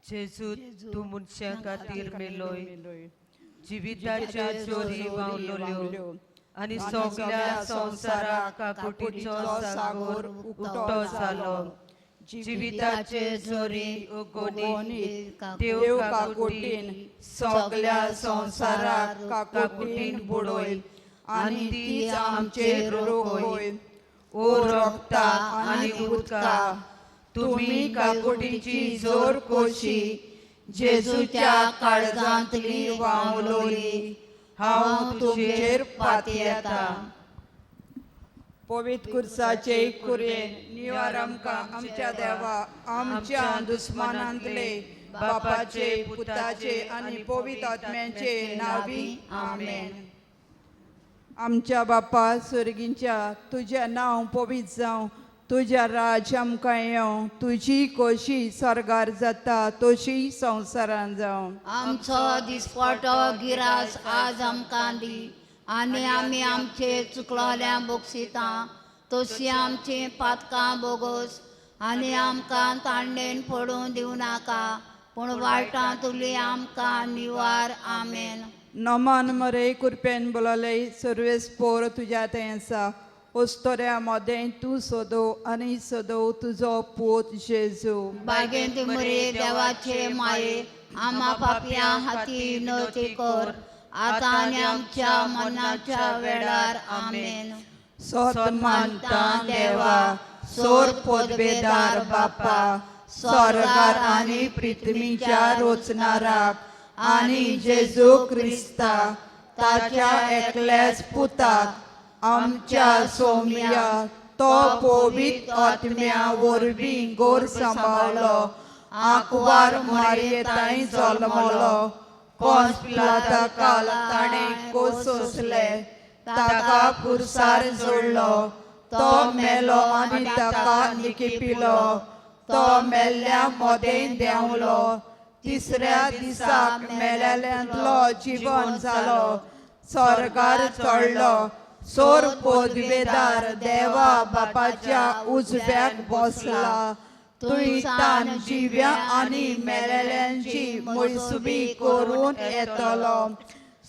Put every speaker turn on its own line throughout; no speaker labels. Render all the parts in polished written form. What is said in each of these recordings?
जेजू, तूं मनशां खातीर मेलोय, जिविताच्यो जोरी व्हांवलोल्यो आनी सगल्या संवसाराक काकुटीचो सागोर उक्तो जालो. जिविताचे जोरी उगोनी देव काकुटीन
सगल्या संवसाराक काकुटीन बुडोय आनी तीच आमचेर रोखोय.
ओ रक्ता आनी उदका, तुमी काकुटीची जोर कोशी
जेजूच्या काळजांतली व्हांवलोली, हांव तुमचेर पातयेता. पवित्र कुर्साचे कुरयेन निवार आमकां आमच्या देवा, आमच्या दुस्मानांतले, बापाचे, पुताचे आनी पवित्र आत्म्याचे नावी, आमेन. आमच्या बापा स्वर्गींच्या, तुजें नांव पवित्र जावं, तुज्या राज्य आमकां येवं, तुजी कोशी स्वर्गार जाता तशी संवसारान जावं.
आमचो दिसपटो गिरास आज आमकां दी आनी आमी आमचे चुकलोल्या बोगसिता तशी आमची पातकां बोगोस आनी आमकां तांडेन पडूं दिवं नाका, पूण वायटांतुली आमकां निवार, आमेन.
नमान मरे, कुरपेन बोलले, सर्वेस पोर तुज्या थंय आसा. ओस्तोऱ्या मोदें तूं सोदो आनी सोदो तुजो पूत जेजू.
बागेंत मरे देवाचे माये, आमा पापयां हाती नती कर, आतां आनी आमच्या मनाच्या वेळार, आमेन.
सोत मानता देवा, सोर पोदबेदार बापा, स्वर्गार आनी पृथ्वीच्या रोचणाराक आनी जेजू क्रिस्ता ताच्या एकल्याच पुताक, आमच्या सोम्या, तो पवित्र आत्म्या वरवीं गोर सांबाळलो, आंकवार मारयेताय जल्मलो, कोंस पिलाता काल ताणें कोस सोंसले, ताका पुरसार जोडलो, तो मेलो आनी ताका निकिपिलो, तो मेल्ल्या मोदें देंवलो, तिसऱ्या दिसाक मेलेल्यांतलो जिवन जालो, स्वर्गार चडलो, सोर पोदवेदार देवा बापाच्या उजव्याक बसला, थंय जिव्या आनी मेलेल्यांची मोयसुबी करून येतलो.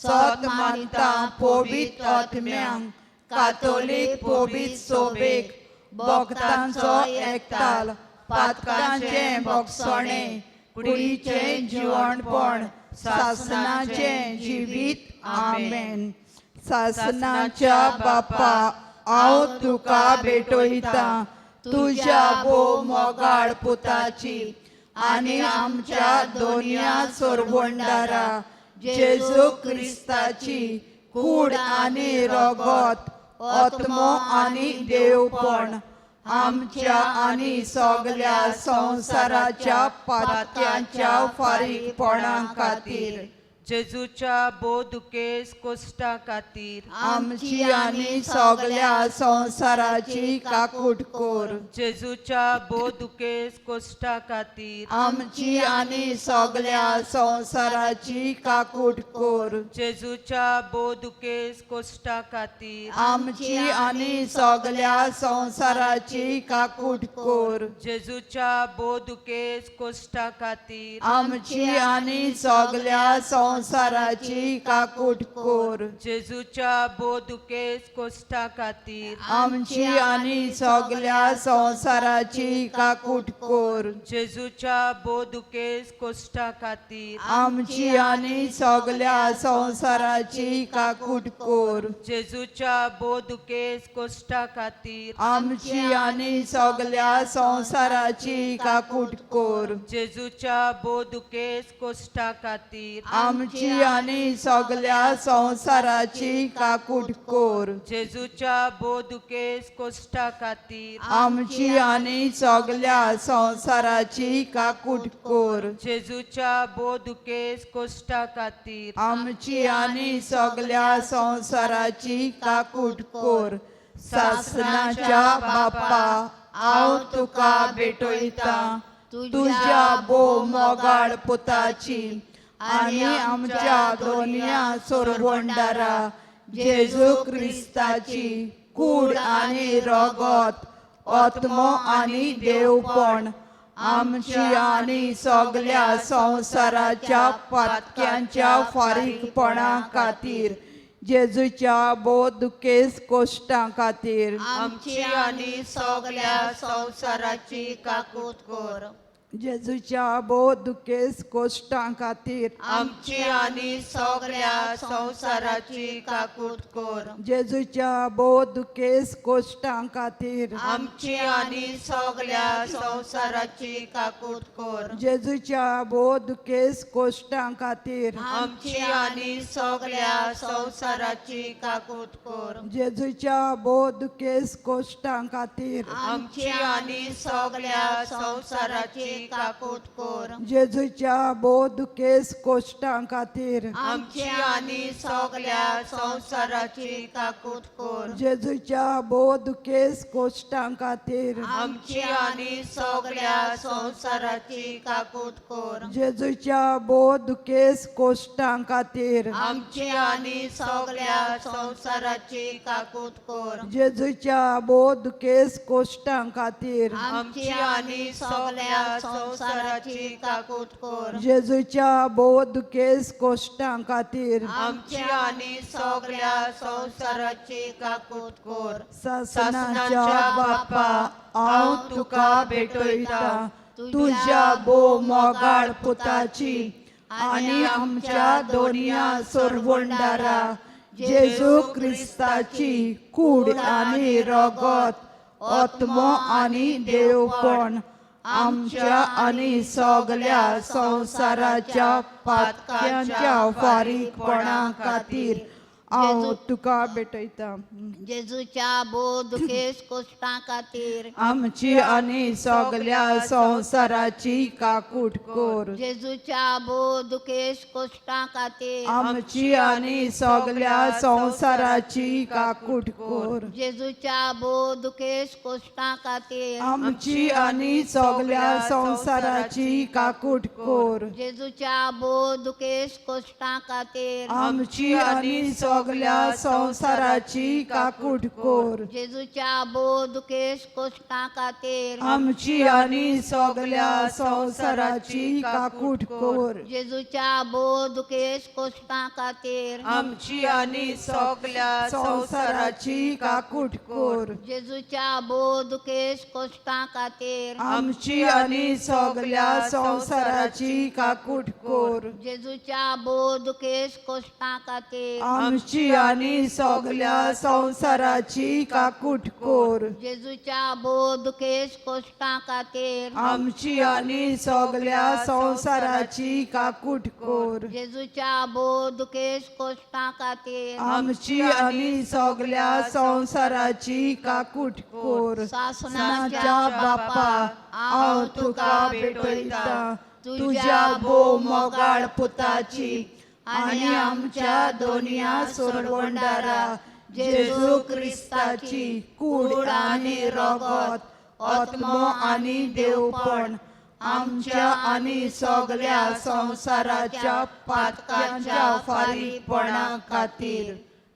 सत मानता पवित्र आत्म्यांक, कातोलीक पवित्र सोबेक, भक्तांचो एकताल, पातकांचें बोगसणें, कुडीचें जिवणपण, सासनाचें जिवीत, आमेन. सासनाच्या बापा, हांव तुका भेटयतां तुज्या भोव मोगाळ पुताची आनी आमच्या दोनया सोरवंडारा जेजू क्रिस्ताची कूड आनी रगत, आत्मो आनी देवपण, आमच्या आनी सगल्या संवसाराच्या पातक्यांच्या फारीकपणा खातीर.
जेजूच्या भोव दुखेस कोश्टा खातीर.
आमची आनी सगल्या संवसाराची काकूट कर.
जेजूच्या भोव दुखेस कोश्टा खातीर.
आमची आनी सगल्या संवसाराची काकूट कर.
जेजूच्या भोव दुखेस कोश्टा खातीर.
आमची आनी सगल्या संवसाराची काकूट कर.
जेजूच्या भोव दुखेस कोश्टा खातीर.
आमची आनी सगल्या संवसाराची काकूट कर.
जेजूच्या भोव दुखेस कोश्टा खातीर.
आमची आनी सगल्या संवसाराची काकूट कर.
जेजूच्या भोव दुखेस कोश्टा खातीर.
आमची आनी सगल्या संवसाराची काकूट कर.
जेजूच्या भोव दुखेस कोश्टा खातीर.
आमची आनी सगल्या संवसाराची काकूट कर.
जेजूच्या भोव दुखेस कोश्टा खातीर.
आमची आनी सगल्या संवसाराची काकूट कर.
जेजूच्या भोव दुखेस कोश्टा खातीर.
आमची आनी सगल्या संवसाराची काकूट कर.
जेजूच्या भोव दुखेस कोश्टा खातीर.
आमची आनी सगल्या संवसाराची काकूट कर. सासनाच्या बापा, हांव तुका भेटयतां तुज्या भोव मोगाळ पुताची आनी आमच्या दोनया सोरवंडारा जेजू क्रिस्ताची कूड आनी रगत, आत्मो आनी देवपण, आमची आनी सगल्या संवसाराच्या पातक्यांच्या फारीकपणा खातीर जेजूच्या भोव दुखेस कोश्टां खातीर
आमची आनी सगल्या संवसाराची काकूत कर.
जेजूच्या भोव दुखेस कोश्टां खातीर
आमची आनी सगल्या संवसाराची काकूत कर.
जेजूच्या भोव दुखेस कोश्टां खातीर
आमची आनी सगल्या संवसाराची काकूत कर.
जेजूच्या भोव दुखेस कोश्टां खातीर
आमची आनी सगल्या संवसाराची काकूत कर.
जेजूच्या भोव दुखेस कोश्टां खातीर
आमची आनी सगल्या संवसाराची काकूत कर.
जेजूच्या भोव दुखेस कोश्टां खातीर
आमची आनी सगल्या संवसाराची काकूत कर.
जेजूच्या भोव दुखेस कोश्टां खातीर
आमची आनी सगल्या संवसाराची काकूत कर.
जेजूच्या भोव दुखेस कोश्टां खातीर
आमची आनी सगल्या संवसाराची काकूत कर.
जेजूच्या भोव दुखेस कोश्टां खातीर
आमची आनी सगल्या संवसाराची काकूत कर.
जेजूच्या भोव दुखेस कोश्टां खातीर
आमची आनी सगल्या संवसाराची काकूत कर.
सासणाच्या बापा, हांव तुका भेटयता तुज्या भोव मोगाळ पुताची आनी आमच्या दोनया सोरवंडारा जेजू क्रिस्ताची कूड आनी रगत, आत्मो आनी देवपण आमच्या आनी सगल्या संवसाराच्या पातक्यांच्या फारीकपणा खातीर हांव तुका भेटयता.
जेजूच्या भोव दुखेस कोश्टां खातीर
आमची आनी सगल्या संवसाराची काकूट कर.
जेजूच्या भोव दुखेस कोश्टां खातीर
आमची आनी सगल्या संवसाराची काकूट कर.
जेजूच्या भोव दुखेस कोश्टां खातीर
आमची आनी सगल्या संवसाराची काकूट कर.
जेजूच्या भोव दुखेस कोश्टां खातीर
आमची आनी सगल्या संवसाराची काकूट कर.
जेजूच्या भोव दुखेस कोश्टां खातीर
आमची आनी सगल्या संवसाराची काकूट कर.
जेजूच्या भोव दुखेस कोश्टां खातीर
आमची आनी सगल्या
संवसाराची काकूट कर.
जेजूच्या भोव दुखेस कोश्टां खातीर
आमची आनी सगल्या संवसाराची काकूट कर.
जेजूच्या भोव दुखेस कोश्टां खातीर
आमची आनी सगल्या संवसाराची काकूट कर.
जेजूच्या भोव दुखेस कोश्टां खातीर
आमची आनी सगल्या संवसाराची काकूट कर.
जेजूच्या भोव दुखेस कोश्टां खातीर
आमची आनी सगल्या संवसाराची काकूट कर.
सासणाच्या
बापा, हांव तुका भेटयता तुज्या भोव मोगाळ पुताची आनी आमच्या दोनया सोरवंडारा जेजू क्रिस्ताची कूड आनी रगत, आत्मो आनी देवपण आमच्या आनी सगल्या संवसाराच्या पातकांच्या फारीकपणा खातीर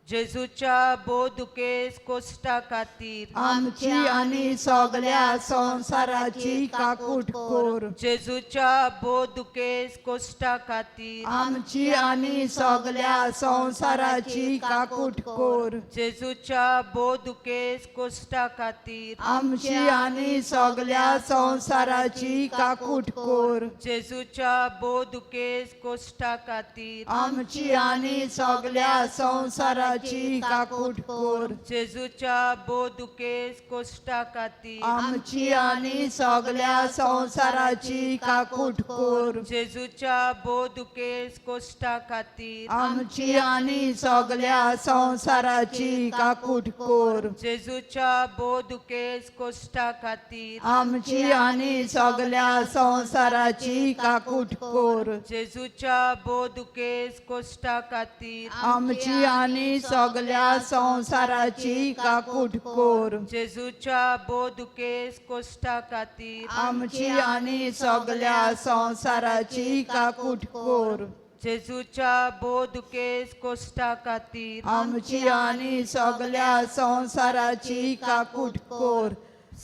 जेजूच्या भोव दुखेस कोश्टा खातीर
आमची आनी सगल्या संवसाराची काकूट कर.
जेजूच्या भोव दुखेस कोश्टा खातीर
आमची आनी सगल्या संवसाराची काकूट कर.
जेजूच्या भोव दुखेस कोश्टा खातीर
आमची आनी सगल्या संवसाराची काकूट कर.
जेजूच्या भोव दुखेस कोश्टा खातीर
आमची आनी सगल्या संवसाराची काकूट कर.
जेजूच्या भोव दुखेस कोश्टा खातीर
आमची आनी सगल्या संवसाराची काकूट कर.
जेजूच्या भोव दुखेस कोश्टा खातीर
आमची आनी सगल्या संवसाराची काकूट कर.
जेजूच्या भोव दुखेस कोश्टा खातीर
आमची आनी सगल्या संवसाराची काकूट कर.
जेजूच्या भोव दुखेस कोश्टा खातीर
आमची आनी सगल्या संवसाराची काकूट कर.
जेजूच्या भोव दुखेस कोश्टा खातीर
आमची आनी सगल्या संवसाराची काकूट कर.
जेजूच्या भोव दुखेस कोश्टा खातीर
आमची आनी सगल्या संवसाराची काकूट कर.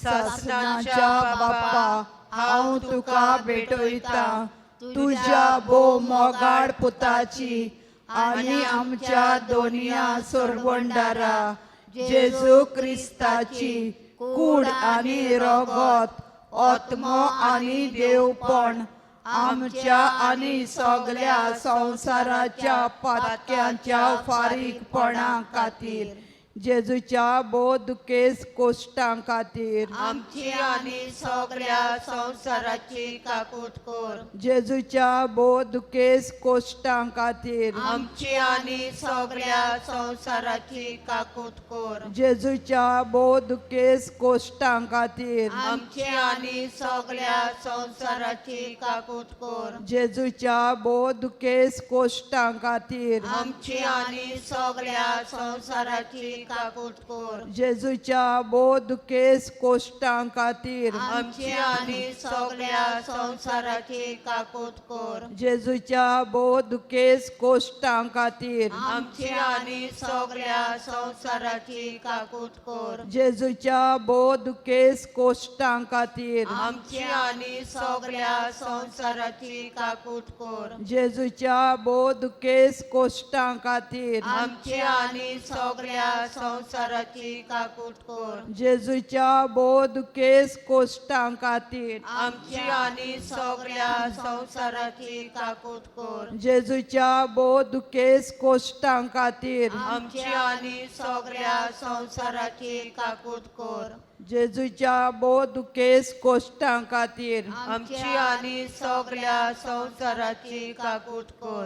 सासणाच्या बापा, हांव तुका भेटयतां तुज्या भोव मोगाळ पुताची आनी आमच्या दोनया सोरवंडारा जेजू क्रिस्ताची कूड आनी रगत आत्मो आनी देवपण आमच्या आनी सगल्या संवसाराच्या पातक्यांच्या फारीकपणा खातीर जेजूच्या भोव दुखेस कोश्टां खातीर
आमची आनी सगल्या संवसाराची काकूत कर.
जेजूच्या भोव दुखेस कोश्टां खातीर
आमची आनी सगल्या संवसाराची काकूत कर.
जेजूच्या भोव दुखेस कोश्टां खातीर
आमची आनी सगल्या संवसाराची काकूत कर.
जेजूच्या भोव दुखेस कोश्टां खातीर
आमची आनी सगल्या संवसाराची काकूत कर.
जेजूच्या भोव दुखेस कोश्टां खातीर
आमची आनी सगल्या संवसाराची काकूत कर.
जेजूच्या भोव दुखेस कोश्टां खातीर
आमची आनी सगल्या संवसाराची काकूत कर.
जेजूच्या भोव दुखेस कोश्टां खातीर
आमची आनी सगल्या संवसाराची काकूत कर.
जेजूच्या भोव दुखेस कोश्टां खातीर
आमची आनी सगल्या संवसाराची काकूत कर.
जेजूच्या भोव दुखेस कोश्टां खातीर
आमची आनी सगल्या संवसाराची काकूत कर.
जेजूच्या भोव दुखेस कोश्टां खातीर
आमची आनी सगल्या संवसाराची काकूत कर.
जेजूच्या भोव दुखेस कोश्टां खातीर
आमची आनी सगल्या संवसाराची काकूत कर.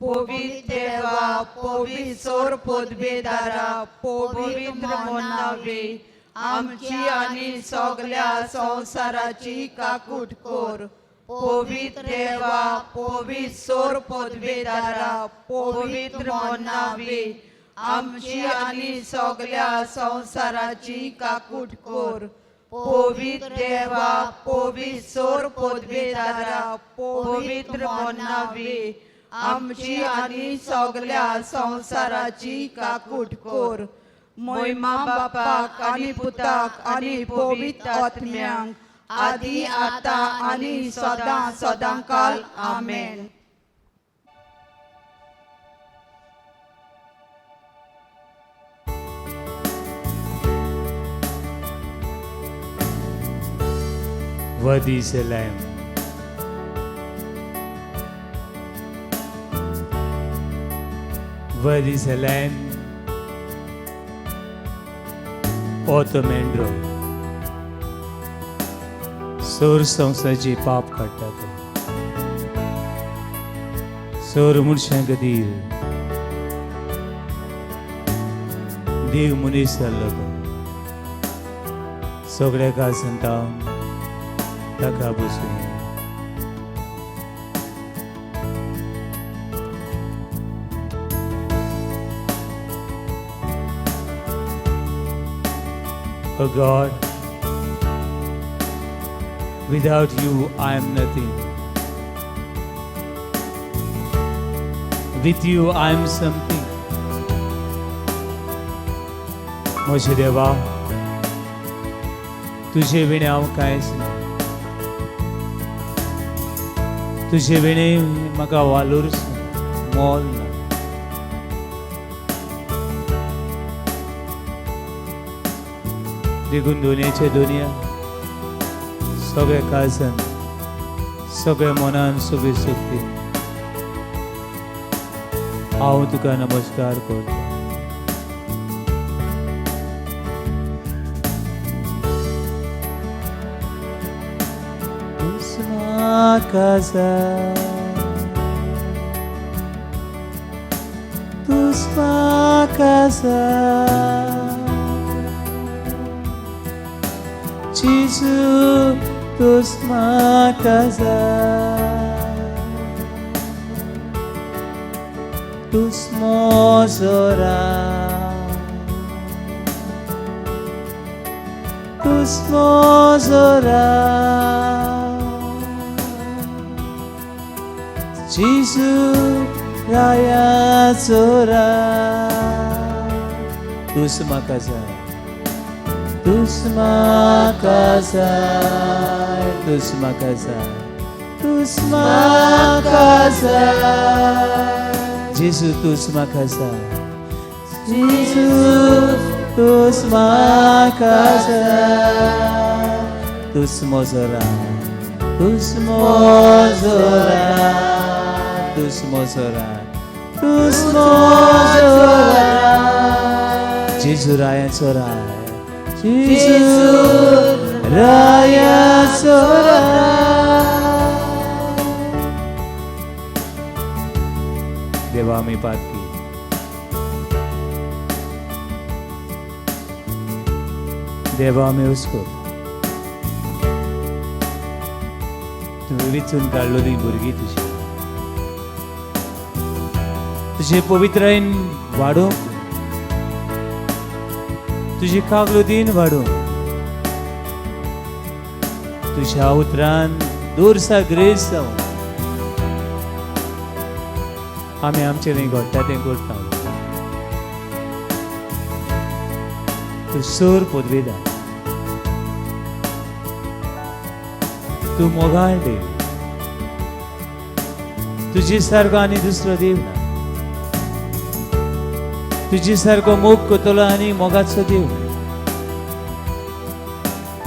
पवित्र देवा पवित्र पदवेदारा पवित्र मोनावे आमची आनी सगल्या संवसाराची काकूट कर. पवित्र देवा पवित्र पदवेदारा पवित्र मोनावे आमची आनी सगल्या संवसाराची काकूट कर. पवित्र देवा पवित्र पदवेदारा पवित्र मोनावे आमची आनी सगल्या संवसाराची काकूट कर. मोयमा बापाक आनी पुताक आनी पवित्र आत्म्यांक आदी आतां आनी सदां सदां काल आमेन.
Worthy is the Lamb. Worthy is the Lamb. O तो मेंढरो सोर संवसाराची पाप काडटा तो सोर मनशां खातीर देव मनीस जाल्लो तो सगळ्या काळसंतान ताका बसून. Oh God, without you I am nothing. With you I am something. म्हज्या देवा, तुजे विणे हांव कांयच ना. तुजे विणे म्हाका वालोरच ना, मोल ना. देखून दुनियेचे दुनिया सगळे काळजान सगळे मनान सगळी शक्ती हांव तुका नमस्कार करता. Casa, tus casa, Gesù, tus casa, tus mozora, tus mozora. Gesù राया चोरा तूच म्हाका जाय. तूच म्हाका जाय, तूच म्हाका जाय, तूच म्हाका जाय. जेजू तूच म्हाका जाय, जेजू तूच म्हाका जाय. तूच म्हजो राय, तूच म्हजो राय, तूच म्हजो राय, तूच म्हजो राय. जेजू रायाचो राय, जेजू रायाचो राय. देवा आमी पातकी, देवा आमी हुस्कोत, तुवें विचून काडलोली भुरगीं तुजी, तुजे पवित्रायेन वाडोवंक, तुजी कागलुदीन वाडोवंक, तुज्या उतरान दूरसा ग्रेस जावं आमी आमचें न्ही घडटा तें करता. तूं सोर पदवेदार, तूं मोगाळ देव, तुजे सारको आनी दुसरो देव ना. तुजे सारको मोग करतलो आनी मोगाचो देव ना.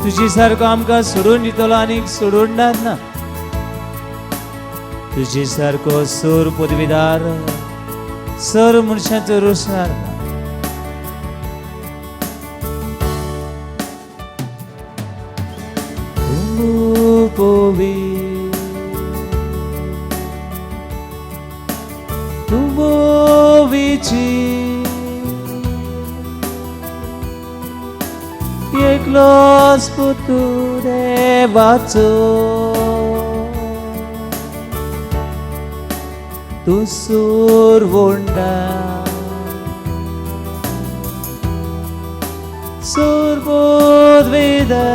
तुजे सारको आमकां सोडून दितलो आनी सोडून ना. तुजे सारको सोर पदवीदार सर मनशाचो रोसणार ना. तूं पवित्र, तूं विचित्र, एकलोच पुतू देवाचो, तूं सुरवंडा, सुरबोधवेदा,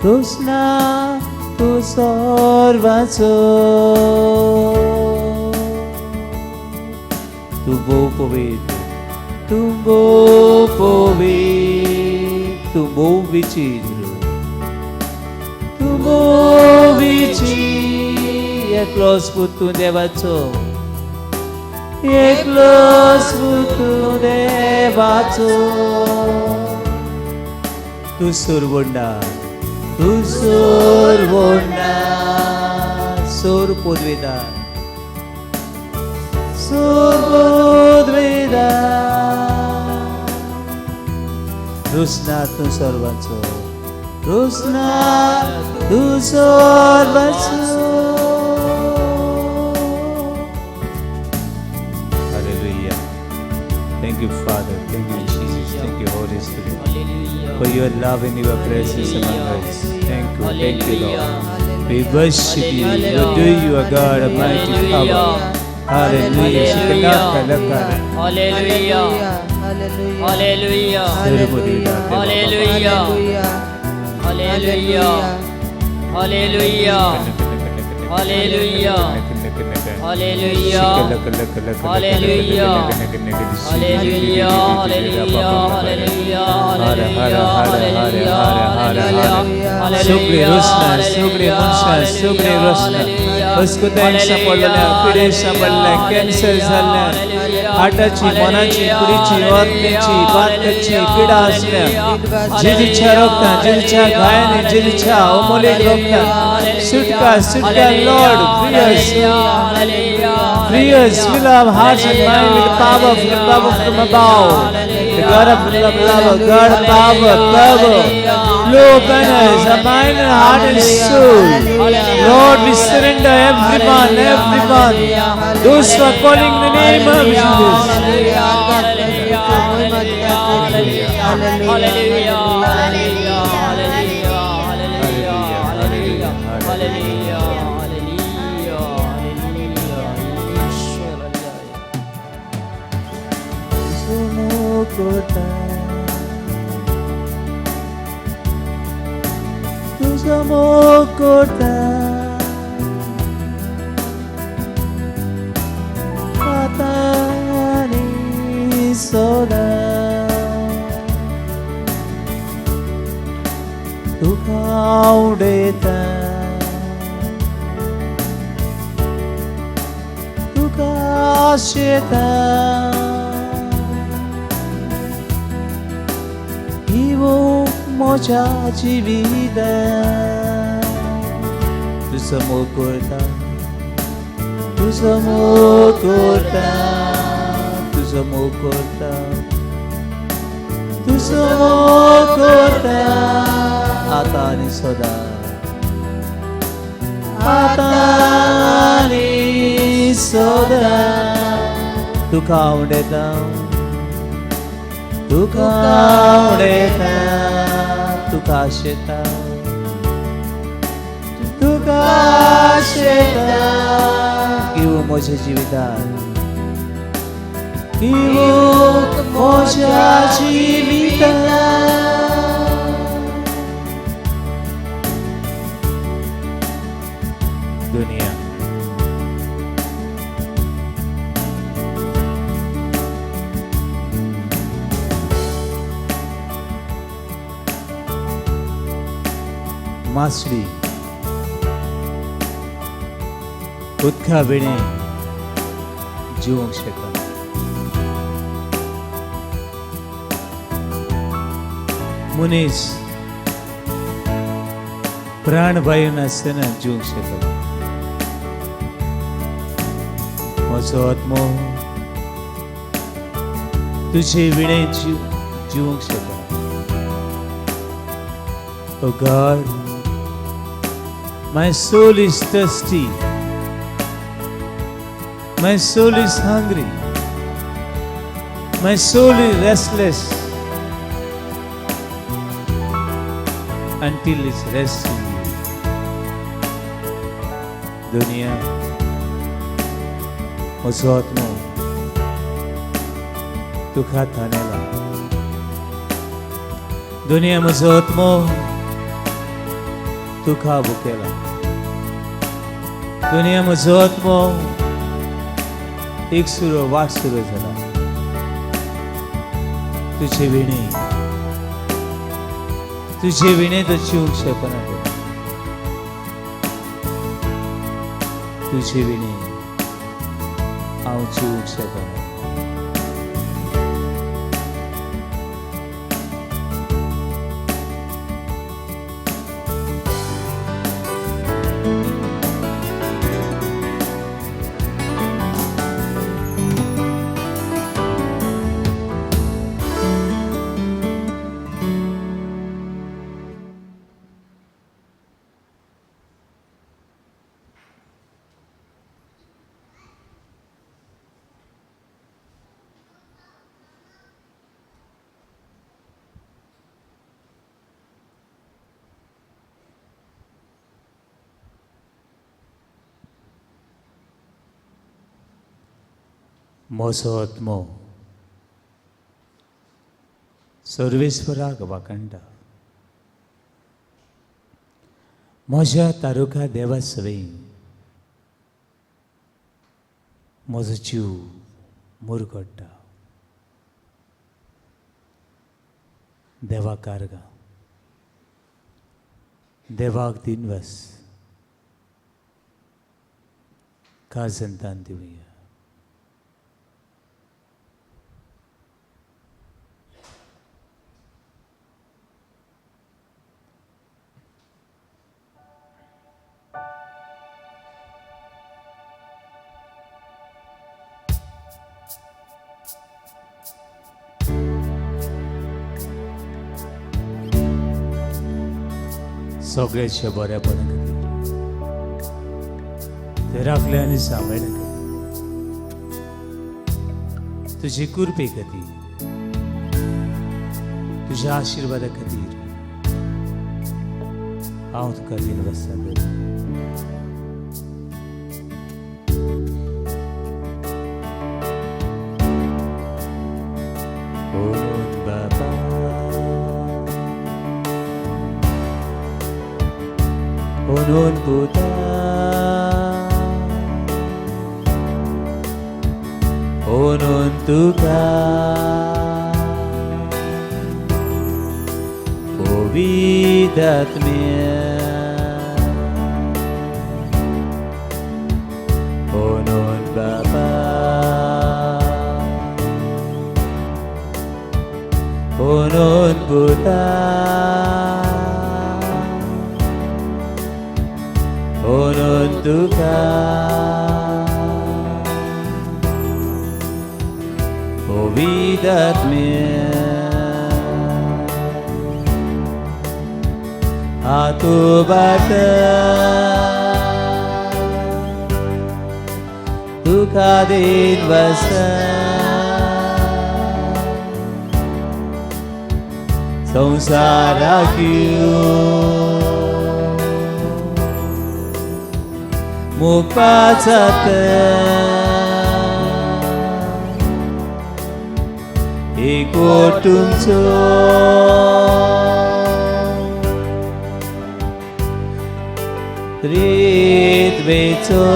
कृष्णा तूं सर्वाचो. तूं भोव पवित्र, तूं भोव पवित्र, तूं भोव विचित्र, तूं भोव विचित्र. एकलोच पूत तूं देवाचो, एकलोच पूत तूं देवाचो. तूं सुरवंडा, तूं सुरवंडा, सोर पदवेदार, सोर पदवेदार. रोसना तूं सर्वांचो, रोसना तूं सर्वांचो. Hallelujah. Thank you, Father. Thank you, Jesus. Thank you, Holy Spirit, for your love and your presence among us. Thank you, Lord. We worship you. We adore you, O God, Almighty power. Hallelujah.
Hallelujah. Hallelujah. Hallelujah. Hallelujah. Hallelujah. Hallelujah. Hallelujah. Hallelujah. Hallelujah. Hallelujah. Hallelujah. Hallelujah. Hallelujah. Hallelujah.
सगळे रोसना, सगळे मनशां, सगळे Rosna, अस्कुतायेन सांपडलेल्या, पिडेन सांपडल्या, cancer जाल्ल्या, हार्टाची, मनाची, कुडीची, आत्म्याची, पातकाची पिडा आसल्या, जेजूच्या रक्तान, जेजूच्या घायांनी, जेजूच्या अमोलीक रक्तान सुटका, सुटका. Lord, free us, free us, fill our hearts and mind with the power from the power from above. The God of love, love, God of power, power. Flow upon us, our mind and heart and soul. Lord, we surrender everyone, everyone. Those who are calling the name of Jesus.
Hallelujah. Hallelujah. Hallelujah. Hallelujah. Hallelujah. Hallelujah. Hallelujah.
तुजो तुजो मोग करता, आतां आनी सदां. उडयता तुका आशेता दिवंक म्हज्या जिविता तुजो मोग करता तुजो मोग करता तुजो मोग करता तुजो मोग करता आतां आनी सदां आतां आनी सदां तुका आवडटा तुका आवडटा तुका आशेता तुका आशेता घेवं म्हज्या जिवितान घेवंक म्हज्या जिवितान दुनिया मासळी उदका विणे जिवंक शकना. मनीस प्राणवायू नासतना जिवंक शकना. म्हजो आत्मो तुजे विणे जिवंक शकना. O God, my soul is thirsty. My soul is hungry. My soul is restless until it rests in you. दुनिया म्हजो आत्मो तुका तानेला. दुनिया म्हजो आत्मो तुका भुकेला. दुनिया म्हजो आत्मो एक सुरो वाट सुरो जाला तुजे विणे तुजे विणे तो जिवंक शकना. तुजे विणे हांव जिवंक शकना. म्हजो आत्मो सर्वेस्वराक वाखाणटा. म्हज्या तारुका देवा सवें म्हजो जीव मुरगट्टा. देवा कारगा देवाक दिनवस काजंतान दिवया. सगळ्याच्या बऱ्यापणा खातीर ते राखले आनी सांबाळ्ळे खातीर तुजे कृपे खातीर तुज्या आशिर्वादा खातीर हांव तुका दिनवास सांगता. Onun puta, onun tuka, o पवित्र आत्म्या Onon Baba Onon Buddha Onon Dukkha Ovidatmya Atubata Tukadin vasa Samsara Mupachata Ekotumcho Tritvecho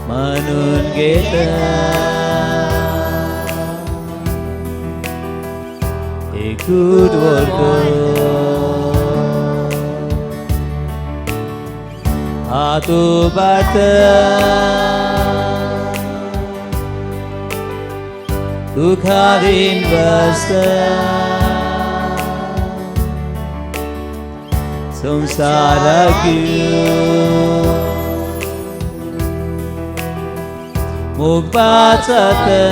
Manun घेता A good worker Atubata Tukadin vasa Samsara Mupachata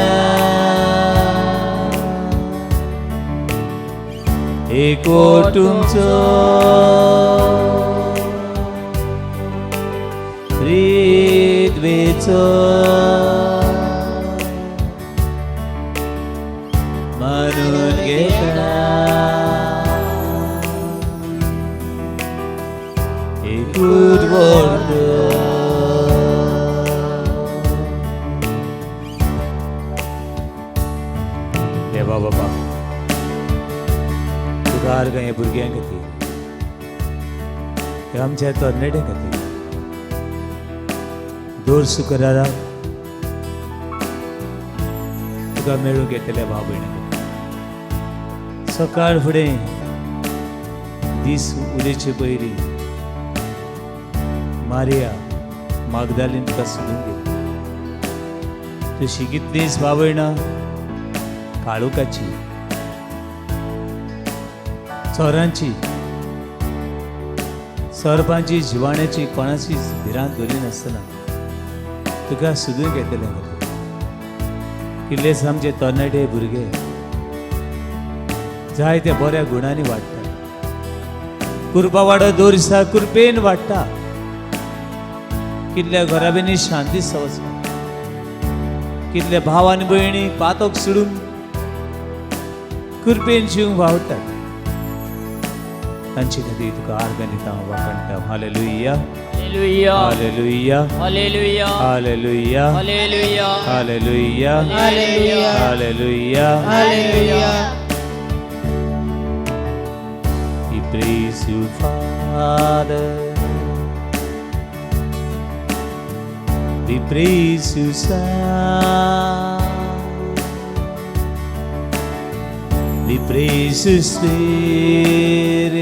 Ekotumcho Tridvecho Manun घेता A good worker देवा बाबा तुका आर्गां ह्या भुरग्यां खातीर ह्या आमच्या तरणाट्यां खातीर दर शुक्राराक तुका मेळूंक येतल्या भाव भयणां खातीर सकाळ फुडें दीस उदेचे पयलीं मारिया मागदालीन तुका सोदून गेली तशी कितलींच भाव भयणां काळोखाची चोरांची सोरपांची जिवाण्याची कोणाचीच भिरांत दवरिनासतना तुका सोदून घेतलें कितलेच आमचे तरणाटे भुरगे जायते बऱ्या गुणांनी वाडटा कुरपा वाडो दर दिसा कृपेन वाडटा कितल्या घराब्यांनी शांती सवस कितले भाव आनी भयणी पातक सोडून कृपेन जिवंक वावतात तांचे खातीर तुका आर्गां दिता वाखाणटा. Hallelujah.
Hallelujah.
Hallelujah.
Hallelujah.
Hallelujah.
Hallelujah.
Hallelujah.
Hallelujah.
Hallelujah.
Hallelujah.
We praise you, Father. We praise you, Son. We praise you, Spirit.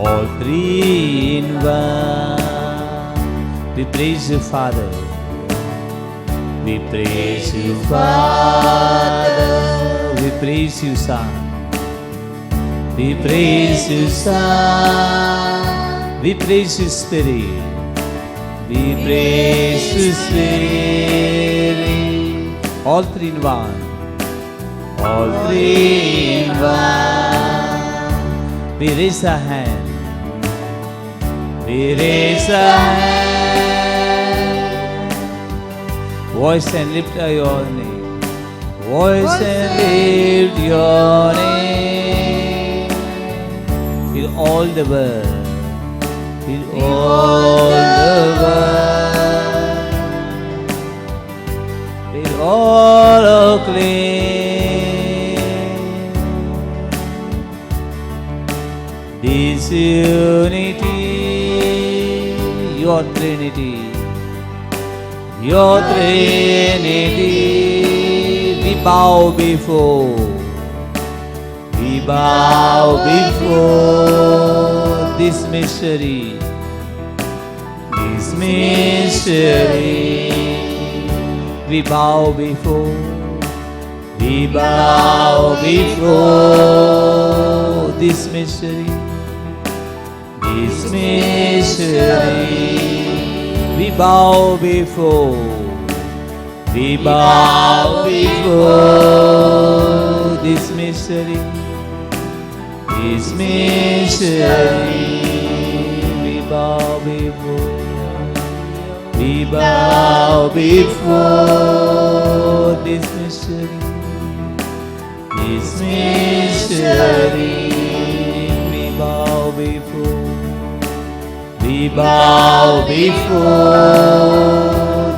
All three in one. We praise you, Father. We praise you, Father. We praise you, Son. We praise you, Son. We praise you, Spirit. We praise you, Spirit. All three in one. All three in one. We raise our hand. We raise our hand. Voice and lift your name. Voice and lift your name. In all the world. In all the world. With all acclaim. This unity, your Trinity, your Trinity. bow before, we bow before this mystery, this mystery. We bow before, we bow before this mystery, this mystery. We bow before, we bow before this mystery, this mystery. We bow before, we bow before this mystery, this mystery. We bow before, we bow before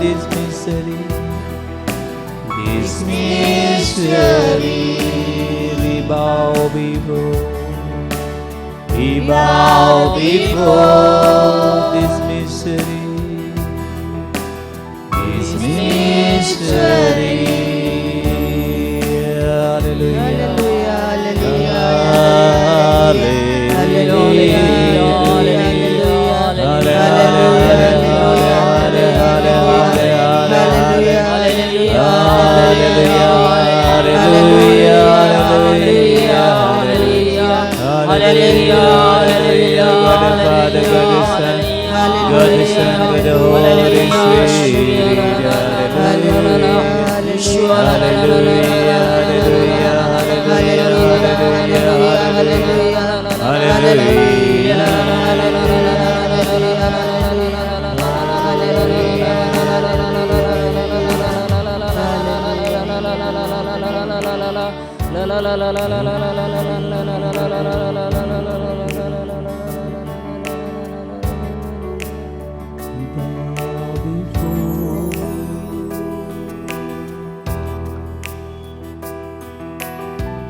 this mystery, this mystery. We bow before, we bow before this mystery, this mystery. Hallelujah.
Hallelujah.
Hallelujah. Hallelujah. Hallelujah. God the Father, God the Son, God the Son, God the Holy Spirit. Hallelujah. Hallelujah. Hallelujah. Hallelujah. Hallelujah. Bow before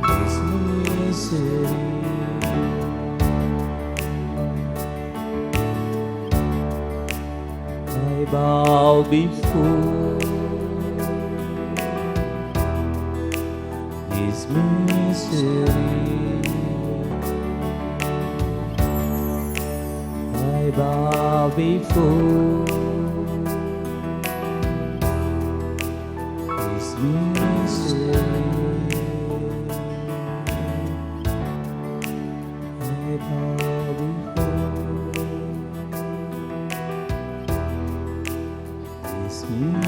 this mystery. I bow before this mystery. I bow before this mystery. I bow before this mystery.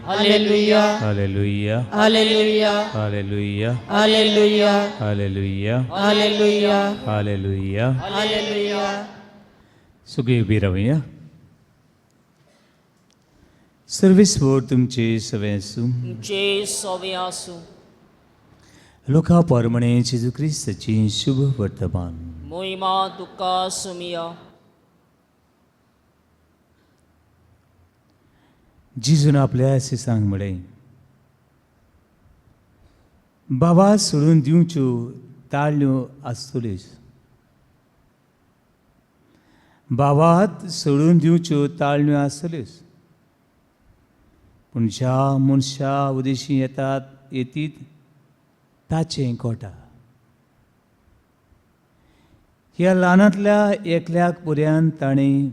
Hallelujah.
Hallelujah.
Hallelujah.
Hallelujah.
Hallelujah.
Hallelujah.
Hallelujah.
Hallelujah.
Hallelujah.
सुखी उबी रावया. Service board तुमचे सगळे आसूं.
तुमचे सवे आसूं.
लोका परमणे जेजू क्रिस्ताची शुभ वर्तमान.
मोहिमा तुका सुमिया.
जेजून आपल्या शिसांक म्हळें, बाबा सोडून दिवच्यो ताळ्यो आसतल्योच, बाबात सोडून दिवच्यो ताळण्यो आसतल्योच, पूण ज्या मनशा उदेशी येतात येतीत ताचें कोटा. ह्या ल्हानांतल्या एकल्याक पुऱ्यान ताणें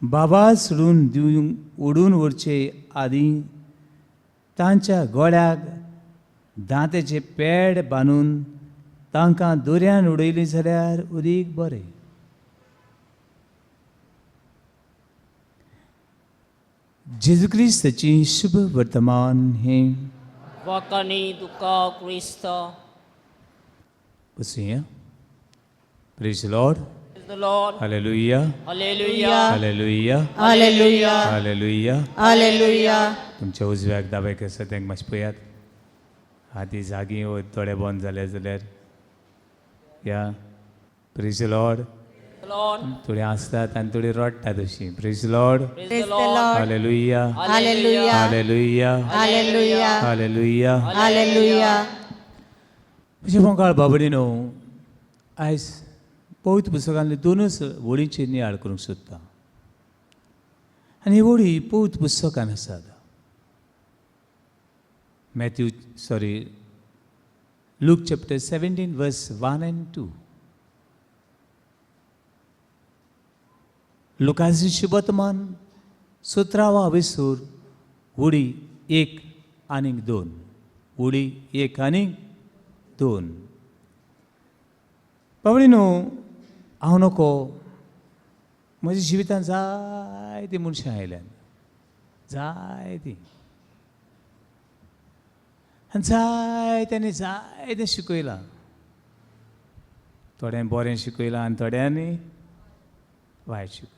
बाबा सोडून दिवंक ओडून व्हरचे आदीं तांच्या गळ्याक दांत्याचे पेड बांदून तांकां दर्यान उडयलीं जाल्यार उदीक बरें. जेजू क्रिस्ताची शुभ वर्तमान हें.
वाकानी तुका क्रिस्ता.
बसुया. Praise Lord.
Praise the Lord.
Hallelujah.
Hallelujah.
Hallelujah.
Hallelujah.
Hallelujah.
Hallelujah.
तुमच्या उजव्याक दाव्याक आसा तांकां मातशें पळयात. हाती जागी वो दोळे बंद जाले जाल्यार या. Praise Lord.
Lord.
थोडी आसतात आनी थोडी रडटात अशी. Praise Lord.
Praise
Praise
the
the
Lord.
Lord.
Hallelujah.
Hallelujah.
Hallelujah.
Hallelujah.
Hallelujah.
Hallelujah.
म्हजे मोगाळ बाबडी न्हू, आयज पवित्र पुस्तकांतले दोनूच वळींचेर नियाळ करूंक सोदता आनी ही वळी पवित्र पुस्तकान आसात. Matthew sorry Luke chapter 17 verse 1 and 2. लुकासी शुभतमान सतरावा विसूर वळी 1 आनीक 2. वळी 1 आनीक 2. बाबडी न्हू, हांव नको म्हज्या जिवितांत जायतीं मनशां आयल्यात, जायतीं, आनी जायत्यांनी जायतें शिकयलां. थोड्यांनी बरें शिकयलां आनी थोड्यांनी वायट शिकयलां.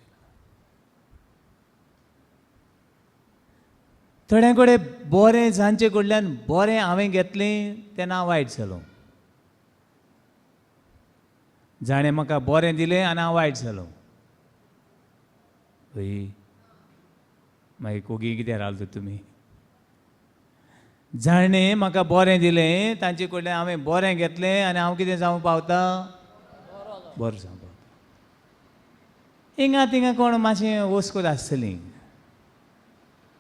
थोड्यां कडेन बरें जांचे कडल्यान बरें हांवें घेतलें तेन्ना हांव वायट जालो. जाणें म्हाका बरें दिलें आनी हांव वायट जालो. हय, मागीर कोगी कितें रावता तुमी? जाणें म्हाका बरें दिलें तांचे कडल्यान हांवें बरें घेतलें आनी हांव कितें जावंक पावता? बरो जावंक पावता. हिंगा थिंगा कोण मातशें वस्कूद आसतली,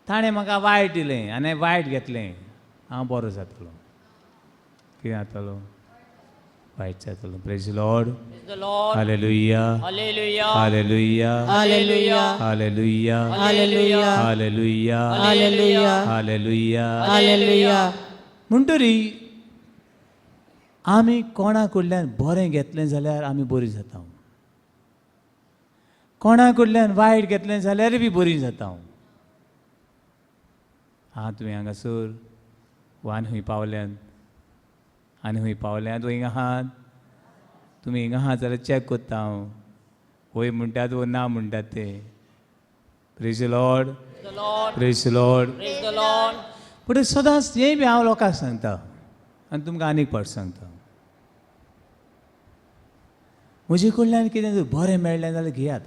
ताणें म्हाका वायट दिलें आनी वायट घेतलें, हांव बरो जातलो. कितें जातलो? वायट जातलो. Praise Lord.
Praise the Lord.
Hallelujah.
Hallelujah.
Hallelujah.
Hallelujah.
Hallelujah.
Hallelujah.
Hallelujah.
Hallelujah.
Hallelujah.
Hallelujah.
म्हणटरी आमी कोणा कडल्यान बरें घेतलें जाल्यार आमी बरीं जाता, कोणा कडल्यान वायट घेतलें जाल्यार बी बरीं जाता. आं, तुमी हांगासर वान खंय पावल्यात आनी खंय पावल्यात हिंगा आहात. तुमी हिंगा आहात जाल्यार चॅक करता हांव, वय म्हणटात वो ना म्हणटात ते. Praise Lord.
Praise the Lord.
Praise Lord.
Praise the Lord.
पूण सदांच हें बी हांव लोकांक सांगता आनी तुमकां आनीक पावट सांगता, म्हजे कडल्यान कितें बरें मेळ्ळें जाल्यार घेयात,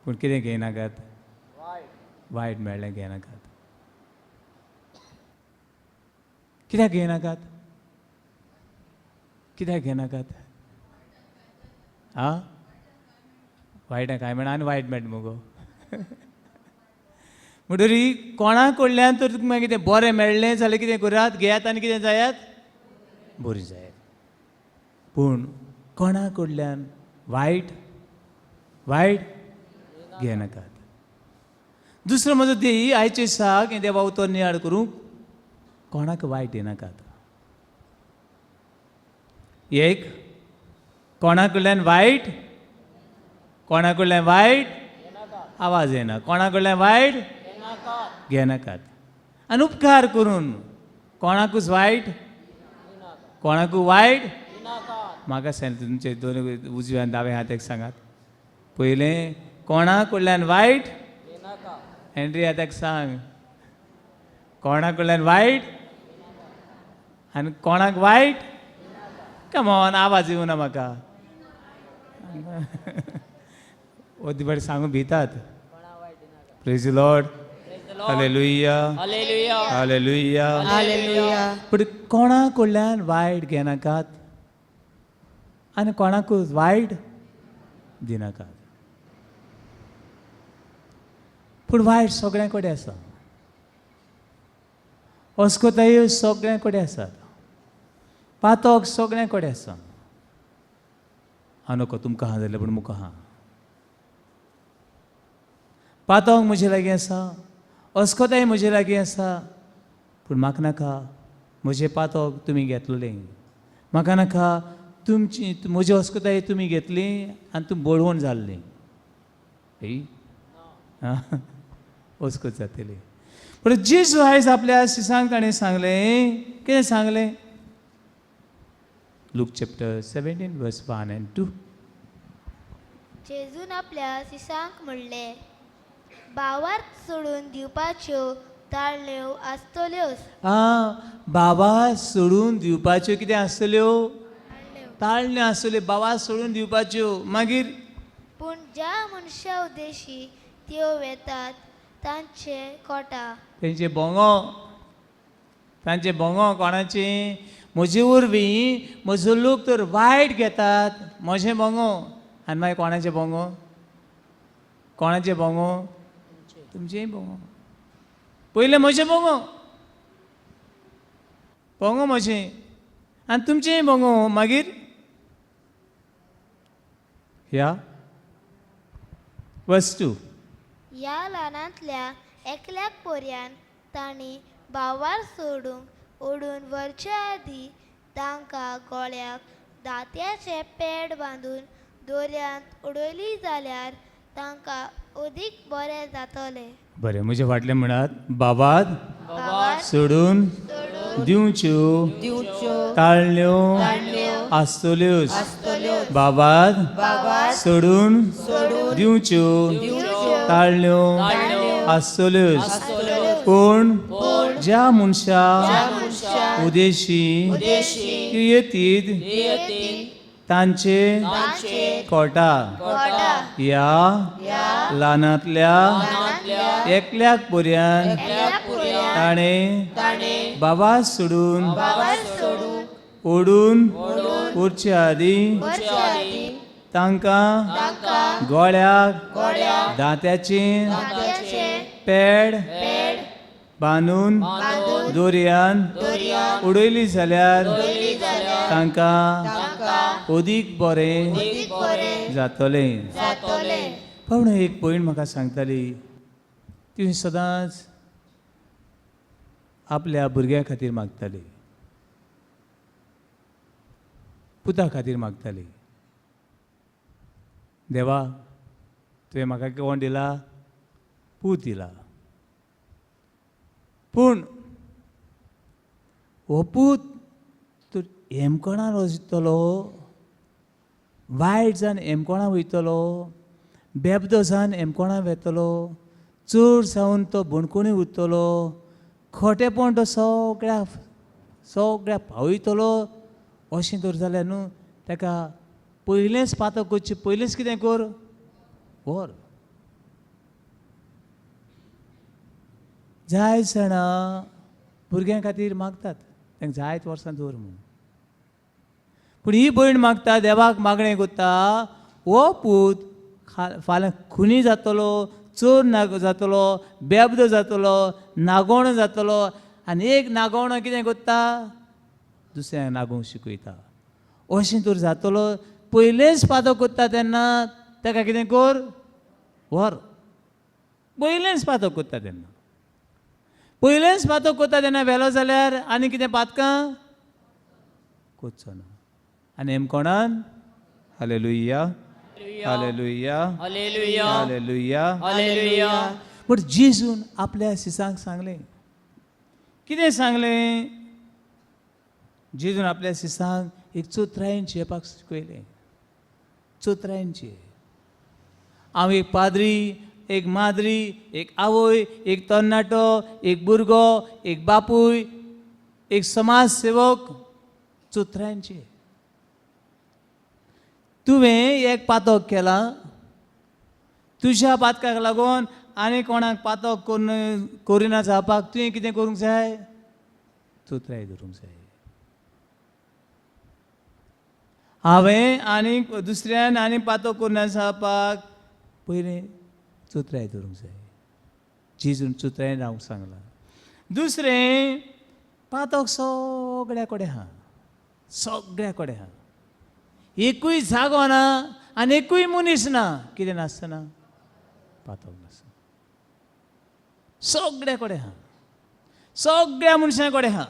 पूण कितें घेयनाकात? वायट मेळ्ळें घेयनाकात. कित्याक घेयनाकात? कित्याक घेयनाकात? आं, वायटां कांय मेळना आनी वायट मेळटा मुगो. म्हणटरी कोणा कडल्यान तर तुमकां कितें बरें मेळ्ळें जाल्यार कितें करात? घेयात आनी कितें जायात? बरी जायात. पूण कोणा कडल्यान वायट वायट घेयनाकात. दुसरो म्हजो ध्येय आयचे साक हें देवा उतर नियाळ करूंक, कोणाक वायट दिनाकात. एक, कोणा कडल्यान वायट, कोणा कडल्यान वायट आवाज येना, कोणा कडल्यान वायट घेनाकात. आनी उपकार करून कोणाकूच वायट, कोणाकूच वायट म्हाका सांग, तुमचे दोन उजव्यान दाव्या हाताक सांगात पयलें, कोणा कडल्यान वायट. एंड्री हाताक सांग, कोणा कडल्यान वायट आनी कोणाक वायट. कमॉन, आवाज येवना म्हाका. ओदी बरें सांगू भितात. Praise Lord. Hallelujah.
Hallelujah.
Hallelujah.
Hallelujah.
पूण कोणा कडल्यान वायट घेनाकात आनी कोणाकूच वायट दिनाकात. पूण वायट सगळ्यां कडेन आसा, अस्कोतायो सगळ्यां कडेन आसात, पातक सगळ्यां कडेन आसा. हांव नको तुमकां आहा जाल्यार, पूण मुका आहा. पातक म्हजे लागीं आसा, अस्कोताय म्हजे लागीं आसा, पूण म्हाका नाका म्हजें पातक तुमी घेतलें, म्हाका नाका तुमची म्हजी अस्कोताय तुमी घेतली आनी तुमी बळवण जाल्ली. अस्कोत जातली. पूण जेजू आयज आपल्या शिसांक ताणें सांगलें, कितें सांगलें? Luke chapter 17 verse 1 and 2.
जेजून आपल्या शिसांक म्हणलें, भावार्थ सोडून दिवपाच्यो ताळण्यो आसतल्योच.
आं, बाबा सोडून दिवपाच्यो कितें आसतल्यो? ताळण्यो आसतल्यो, बाबा सोडून दिवपाच्यो. मागीर
पूण ज्या मनशा उद्देशी त्यो वेतात तांचे कोटा
तेंचे भोंगो, तांचे भोंगो कोणाचे? म्हजे वरवीं म्हजो लोक तर वायट घेतात म्हजें भोंगो. आनी मागीर कोणाचें भोंगो? कोणाचें भोंगो? तुमचेंय भोंगो. पयलें म्हजें भोंगो, भोंगो म्हजें आनी तुमचेंय भोंगो. मागीर ह्या वस्तू
ह्या ल्हानांतल्या एकल्याक पोरयान तांणी भावार सोडूंक ओडून व्हरचे आदीं तांकां गळ्याक दांत्याचें पेड बांदून दोरयांत उडयली जाल्यार तांकां अदीक बरें जातलें.
बरें, म्हजे फाटलें म्हणात, बाबाद
भावार
सोडून दिवच्यो
दिवच्यो
ताळण्यो आसतल्योच. बाबाद सोडून दिवच्यो ताळण्यो आसतल्योच. पूण ज्या मनशा उदेशी येतीत तांचे कोटा ह्या ल्हानांतल्या एकल्याक पर्यान ताणें बाबा सोडून ओडून उरचे आदीं तांकां गोळ्याक दांत्याचें पेड बांदून दोरयान उडयली जाल्यार तांकां अदीक बरें जातलें. पूण एक भयण म्हाका सांगताली, ती सदांच आपल्या भुरग्यां खातीर मागताली, पुता खातीर मागताली. देवा, तुवें म्हाका कोण दिला? पूत दिला. पूण हो पूत तर हेमकोणान वयतलो, वायट जावन हेमकोणा वयतलो, बेबदो जावन हेमकोणा वेतलो, चड जावन तो बणकोणी उरतलो, खोटेपण तो सगळ्या सगळ्या पावयतलो. अशें तर जाल्यार न्हू ताका पयलेंच पातो करचें, पयलेंच कितें कर, व्हर. जाय जाणां भुरग्यां खातीर मागतात, तांकां जायत वर्सां दवर म्हूण. पूण ही भयण मागता, देवाक मागणें करता, हो पूत फाल्यां खुनी जातलो, चोर नाग जातलो, बेबदो जातलो, नागोवणो जातलो. आनी एक नागोवणो कितें करता? दुसऱ्यांक नागोवंक शिकयता. अशें तर जातलो, पयलेंच पातो करता तेन्ना ताका कितें कर, व्हर. पयलेंच पातो करता तेन्ना, पयलेंच पातो करता तेन्ना व्हेलो जाल्यार आनी कितें पातकां करचो ना. आनी हेमकोणान hallelujah, hallelujah,
hallelujah,
hallelujah,
hallelujah.
But जेजून आपल्या शिसांक सांगलें, कितें सांगलें? जेजून आपल्या शिसांक एक चोत्रायेन जियेवपाक शिकयलें. चोत्रायेन. हांव एक पाद्री, एक माद्री, एक आवय, एक तरणाटो, एक भुरगो, एक बापूय, एक समाज सेवक, चोत्रायेन. तुवें एक पातक केलां, तुज्या पातकाक लागून आनी कोणाक पातक करून करिना जावपाक तुवें कितें करूंक जाय? चोत्राय धरूंक जाय. हांवें आनी दुसऱ्यान आनी पातक करिना जावपाक पयलें चोत्राय धरूंक जाय. जेजून चोत्रायेन रावंक सांगलां. दुसरें, पातक सगळ्या कडेन आहा, सगळ्या कडेन आहा. एकूय जागो ना आनी एकूय मनीस ना कितें नासतना पातक नासतना. सगळ्या कडेन आहा, सगळ्या मनशां कडेन आहा,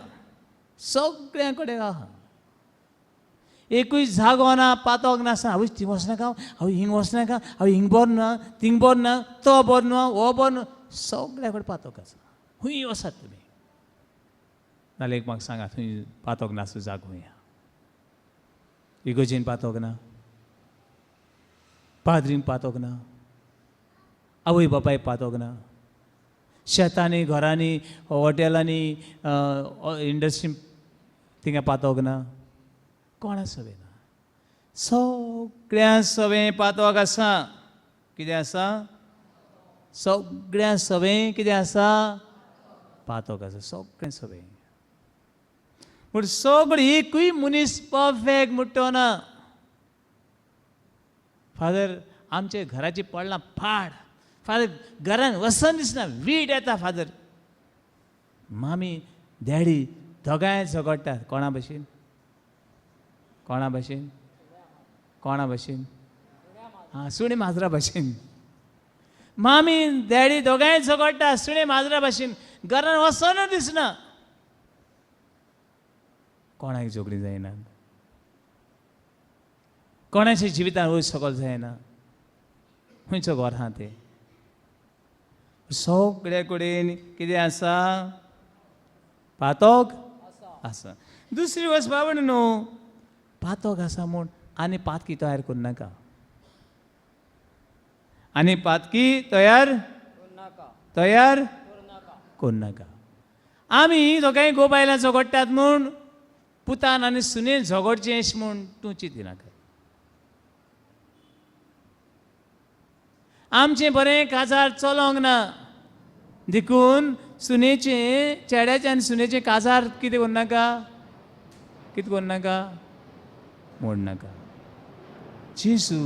सगळ्यां कडेन आहा. एकूय जागो ना पातक नासतना. हांव थंय वचनाका, हांव हिंग वचनाका, हांव हिंग बरो ना, थिंग बरो ना, तो बरो ना, हो बरो ना, सगळ्या कडेन पातक आसा. खंय वसात तुमी, नाल्यार एक म्हाका सांगात, खंय पातक नासता जागो खंय आहा? इगोजेन पातक ना, पाद्रीन पातक ना, आवय बापाय पातोक ना, शेतांनी, घरांनी, हॉटेलांनी, इंडस्ट्री थिंगा पातोक ना, कोणा सवें ना, सगळ्यां सवें पातोक आसा. कितें आसा? सगळ्यां सवें कितें आसा? पातोक आसा, सगळ्यां सवें. पूण सगळें एकूय मनीस परफेक्ट म्हणटो ना. फादर आमचे घराची पडलां पाड, फादर घरान वसन दिसना, वीट येता फादर. मामी डॅडी दोगांय झगडटात. कोणा भशेन? कोणा भशेन? कोणा भशेन? आं, सुणे माजरा भशेन. मामी डॅडी दोगांय झगडटा सुणे माजरा भशेन, घरान वसनूच दिसना. कोणाक झगडीं जायना, कोणाच्या जिवितान वयर सकल जायना. खंयचो घर आहा तें? सगळे कडेन कितें आसा? पातोक आसा. दुसरी वस्त बाबा न्हू, पातोक आसा म्हूण आनी पातकी तयार करूं नाका, आनी पातकी तयार तयार करूं नाका. आमी दोगांय घोव बायलां झगडटात म्हूण पुतान आनी सुनेन झगडचें अशें म्हूण तूं चिंतिनाका. आमचें बरें काजार चलोंक ना देखून सुनेचें, चेड्याचें आनी सुनेचें काजार कितें करूं नाका, कितें करूं नाका, मोड नाका. जेजू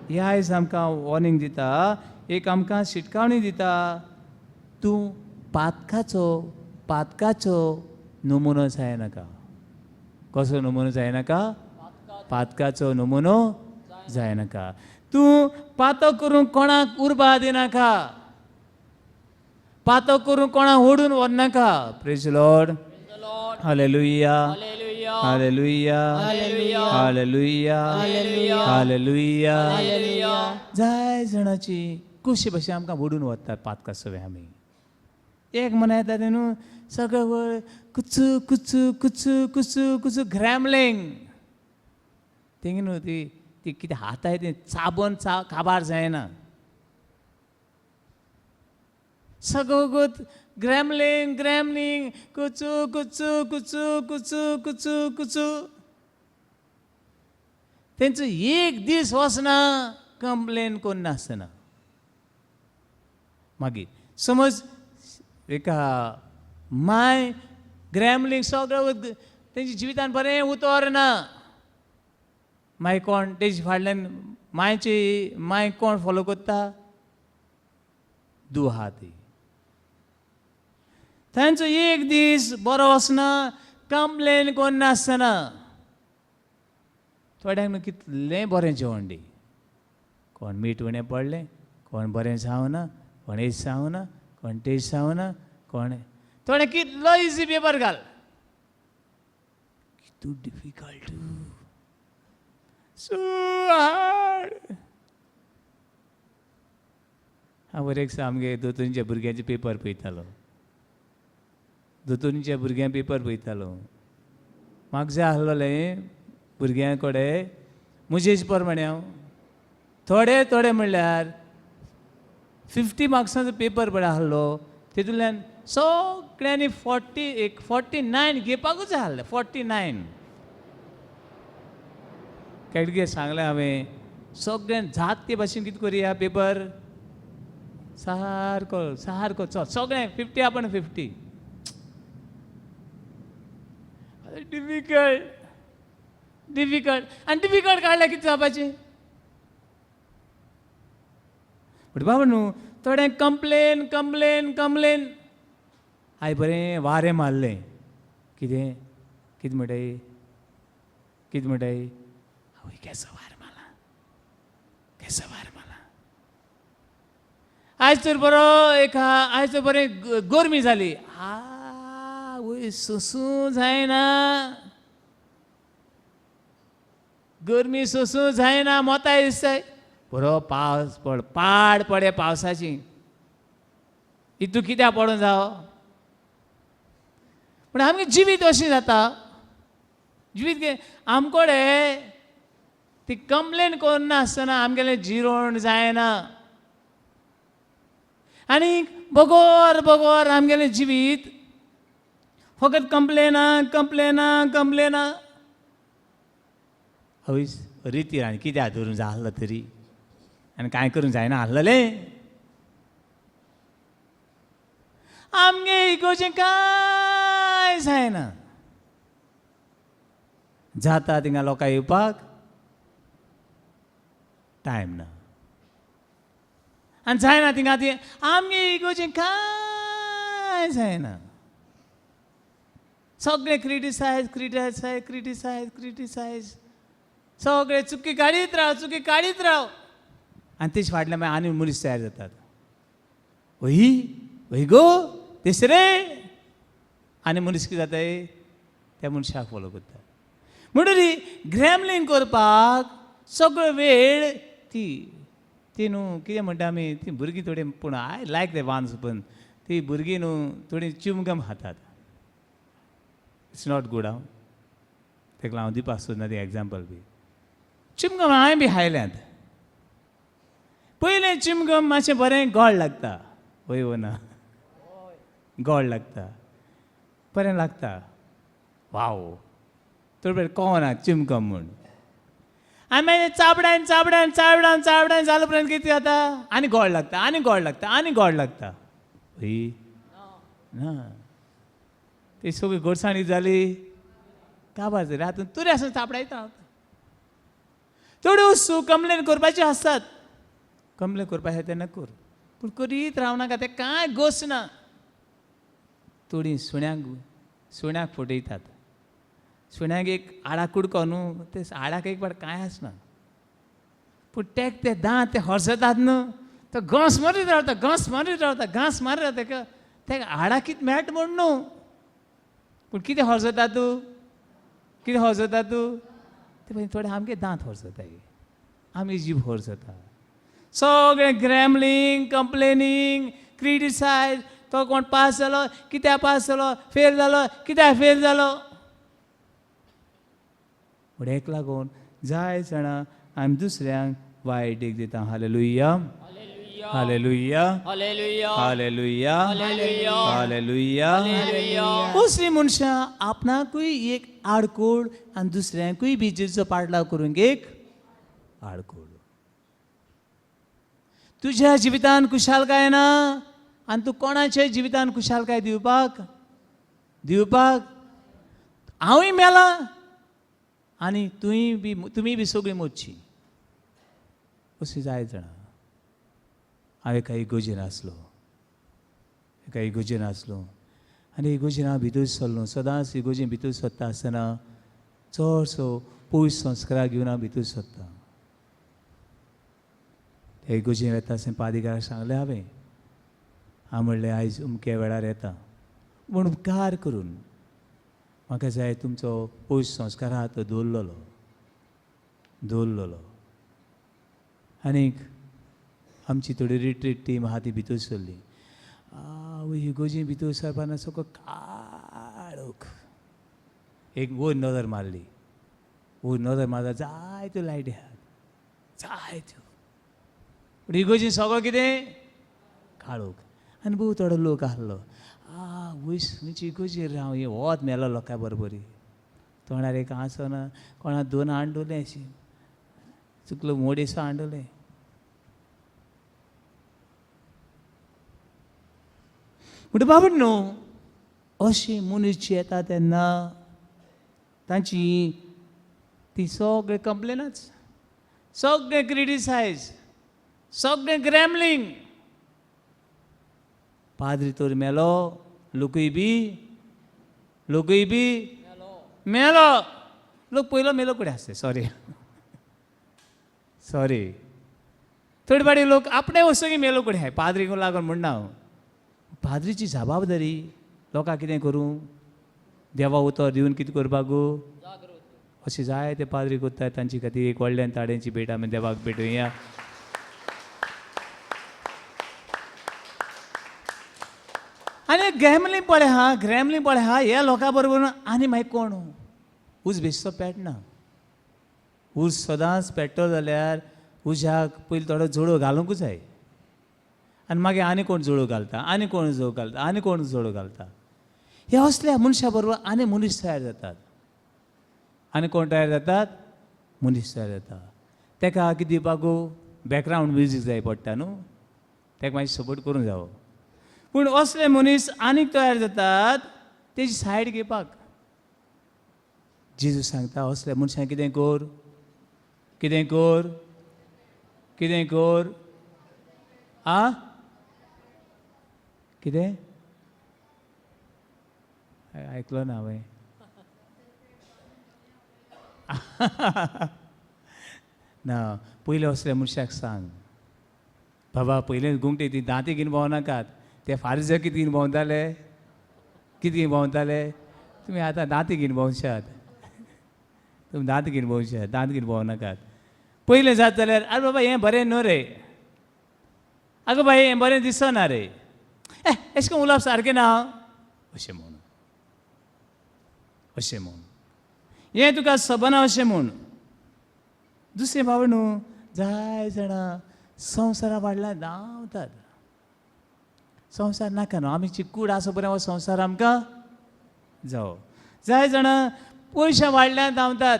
हे आयज आमकां वॉर्निंग दिता, एक आमकां शिटकावणी दिता, तूं पातकाचो पातकाचो नमुनो जायनाका. कसो नमुनो जायनाका? पातकाचो नमुनो जायनाका. तूं पातक करूंक कोणाक उर्बा दिनाका, पातक करूंक कोणाक ओडून व्हरनाका. Praise Lord. Hallelujah, hallelujah, hallelujah, hallelujah. जाय जाणाची कशी भशेन आमकां ओडून वता पातका सगळें. आमी एक मनयता तें न्हू, सगळें कुचू कुचू कुचू कुचू कुचू ग्रॅमलिंग तेंगे न्हू, ती ती कितें हाताय तें चाबोन चा काबार जायना. सगळो ग्रॅमलिंग ग्रॅमलिंग कुचू कुचू कुचू कुचू कुचू कुचू. तेंचो एक दीस वचना कंप्लेन करिनासतना. मागीर समज एका माय ग्रॅमलिंग सगळें तेंच्या जिवितान बरें उतर ना, मागीर कोण तेजे फाटल्यान मायची माय कोण फोलो करता? दू आहा ती. तांचो एक दीस बरो वचना कंप्लेन करिनासतना. थोड्यांक न्हू कितलें बरें जेवण दी, कोण मीठ उणें पडलें, कोण बरें जावना, कोण एस जावना, कोण टेस्ट जावना, कोण थोडे कितलो इजी पेपर घाल, कितू डिफिकल्ट, सो हार्ड. हांव एक आमगे दोतोरीच्या भुरग्यांचे पेपर पळयतालो, दोतोरीच्या भुरग्यां पेपर पळयतालो. म्हाका जाय आसलोलें भुरग्यां कडेन म्हजेच प्रमाणे हांव थोडे थोडे म्हणल्यार 50 मार्क्सांचो पेपर पळय आसलो, तितूंतल्यान सगळ्यांनी 49 घेवपाकूच जाय आसलें. 49 कितें सांगलें हांवें, सगळ्यान जात ते भाशेन कितें करुया पेपर सारको सारको चल सगळें 50 आपण 50. डिफिकल्ट डिफिकल्ट आनी डिफिकल्ट काडल्यार कितें जावपाचें? बट बाबा न्हू थोडें कंप्लेन कंप्लेन कंप्लेन. आयज बरें वारें मारलें, कितें कितें म्हणटाय, कितें म्हणटाय, आवय केसो वार मारला, केसो वार मारला. आयज तर बरो एक आयज तर बरें गरमी जाली, आवय सोसूं जायना, गरमी सोसूं जायना, मोताय दिसताय. बरो पावस पड, पाड पडे पावसाची, इतू कित्याक पडून जावो? पूण आमगें जिवीत अशें जाता, जिवीत आमकोडे ती कंप्लेन करिनासतना आमगेलें जिरोण जायना. आनी बगोर बगोर आमगेलें जिवीत फकत कंप्लेनां कंप्लेनां कंप्लेनां. हय रितीर आनी कित्याक धरून जाल्लो तरी आनी कांय करूंक जायना आसलेलें. आमगे इगोजें कांय जायना. जाता थिंगा लोकां येवपाक टायम ना आनी जायना थिंगा ती आमगे इगोजें कांय जायना. सगळें क्रिटिसायज क्रिटिसायज क्रिटिसायज क्रिटिसायज, सगळे चुकी काडीत राव, चुकी काडीत राव. आनी तेच फाटल्यान मागीर आनी मनीस तयार जातात. वही वही गो तिसरे आनी मनीस कितें जाता त्या मनशाक फॉलो करता. म्हणटरी ग्रॅमलिंग करपाक सगळो वेळ ती ती न्हू कितें म्हणटा आमी ती भुरगीं थोडी, पूण I like ते वान्स, पण ती भुरगीं न्हू थोडी चिमगम खातात. It's not good. हांव तेका हांव दिवपाक सोदना ती एग्जाम्पल बी. चिमगम हांवें बी खायल्यांत. पयलें चिमगम मातशें बरें गोड लागता, वय वो ना, गोड लागता, बरें लागता, वाव थोडे बेळ कोना चिमगम म्हूण. आनी मागीर चाबडान चाबडान चाबडान चाबडान जालो उपरांत कितें जाता, आनी गोड लागता, आनी गोड लागता, आनी गोड लागता. हय ना, ती सगळी गोडसाणी जाली काबार जाली. आतां तरी आसून चाबडायत रावता. थोड्यो वस्तू कंप्लेन करपाच्यो आसतात, कंप्लेन करपाचें तेन्ना कर, पूण करीत रावनाका, तें कांय गोस ना. थोडीं सुण्याक सुण्याक फटयतात. सुण्याक एक आडा कुडको न्हू, ते आडाक एक फावट कांय आसना, पूण तेक ते दांत ते हरसतात न्हू, तो घांस मारीत रावता, घांस मारीत रावता, घांस मारीत रावता. तेका तेका हाडाक कितें मेळटा म्हूण न्हू, पूण कितें हरसता तूं, कितें हरसता तूं, ते पळय थोडे आमगे दांत हरसताय, आमगे जीब हरसता. सगळें ग्रॅमलिंग, कंप्लेनींग, क्रिटिसायज, तो कोण पास जालो, कित्याक पास जालो, फेल जालो, कित्याक फेल जालो. पूण हेका लागून जाय जाणां आमी दुसऱ्यांक वायट एक दिता. Hallelujah, hallelujah, hallelujah, hallelujah. दुसरीं मनशां आपणाकूय एक आडकोळ आनी दुसऱ्यांकूय बी जेजूचो पाडलाव करूंक एक आडकोळ. तुज्या जिवितान खुशालकाय ना आनी तूं कोणाच्या जिवितान खुशालकाय दिवपाक दिवपाक हांवूय मेला आनी तुंय बी तुमी बी सगळीं मोडची अशी जाय जाणां. हांव एका इगोजेन आसलो, एका इगोजेन आसलो आनी इगोजेन हांव भितर सरलो. सदांच इगोजेन भितर सरता आसतना चडसो पयस संस्काराक घेवन हांव भितर सरता. त्या इगोजेन वेता आसतना पादिकाराक सांगलें हांवें, हांव म्हणलें आयज अमक्या वेळार येता, पूण उपकार करून म्हाका जाय तुमचो पयस संस्कार आहा तो दवरलेलो दवरलेलो. आनीक आमची थोडी रिट्रीट टीम आहा ती भितर सरली. इगोजी भितर सरपाना सगळो काळोख. एक वयर नदर मारली, वयर नदर मारता जायत्यो लायटी आहात, जायत्यो, पूण इगोजी सगळो कितें काळोख. आनी भोव थोडो लोक आहलो. वयस खंयची इगोजेर हांव हें वत मेलो लोकां बरोबरी, तोंडार एक हांसो ना, कोणा दोन हांडुलें अशी चुकलो मोडेसो हांडुलें. म्हणटा बाबा न्हू अशी मनीस जी येता तेन्ना तांची ती सगळे कंप्लेनाच, सगळे क्रिटिसायज, सगळें ग्रॅमलिंग. पाद्री तर मेलो, लोकूय बी लोकूय बी मेलो. लोक पयलो मेलो कडेन आसता, सॉरी सॉरी, थोडे फाटी लोक आपणे वचून मेलो कडेन आहाय, पाद्रीक लागून म्हणना हांव. पाद्रीची जबाबदारी लोकांक कितें करूं, देवा उतर दिवन कितें करपाक गो, अशें जाय ते पाद्री करतात. तांचे खातीर एक व्हडल्यान ताळ्यांची भेट आमी देवाक भेटोवया. आनी ग्रॅमलिंग पळय हा, ग्रॅमलिंग पळय हा ह्या लोकां बरोबर आनी मागीर कोण उज बेश्टो पेटना. उज सदांच पेट्टलो जाल्यार उज्याक पयलीं थोडो जोडो घालूंकूच जाय. आनी मागीर आनी कोण जोडू घालता, आनी कोण जोडू घालता, आनी कोण जोडू घालता. ह्या असल्या मनशा बरोबर आनी मनीस तयार जातात. आनी कोण तयार जातात? मनीस तयार जाता. तेका कितें दिवपाकू बॅकग्रावंड म्युजीक जाय पडटा न्हू, तेका मातशें सपोर्ट करूंक जावो. पूण असले मनीस आनीक तयार जातात तेजी सायड घेवपाक. जेजू सांगता असल्या मनशांक कितें कर, कितें कर, कितें कर, आ कितें आयकलो ना हांवें. ना, पयलीं असल्या मनशाक सांग, बाबा पयलीं गुंगटे ती दांती घेवन भोंवनाकात, ते फारीज कितें घेवन भोंवताले, कितें घेवन भोंवताले, तुमी आतां दांती घेवन भोंवशात, तुमी दांत घेवन भोंवशात, दांत घेवन भोंवनाकात. पयलें जात जाल्यार आरे बाबा हें बरें न्हू रे, आगो बाय हें बरें दिसना रे, ए एशें करून उलोवप सारकें ना, अशें म्हूण, अशें म्हूण हें तुका सबना अशें म्हूण. दुसरें बाबा न्हू, जाय जाणां संवसारा वाडल्यार धांवतात. संवसार नाका न्हू, आमी कूड आसा बरें हो संवसार आमकां जावो. जाय जाणां पयशे वाडल्यार धांवतात,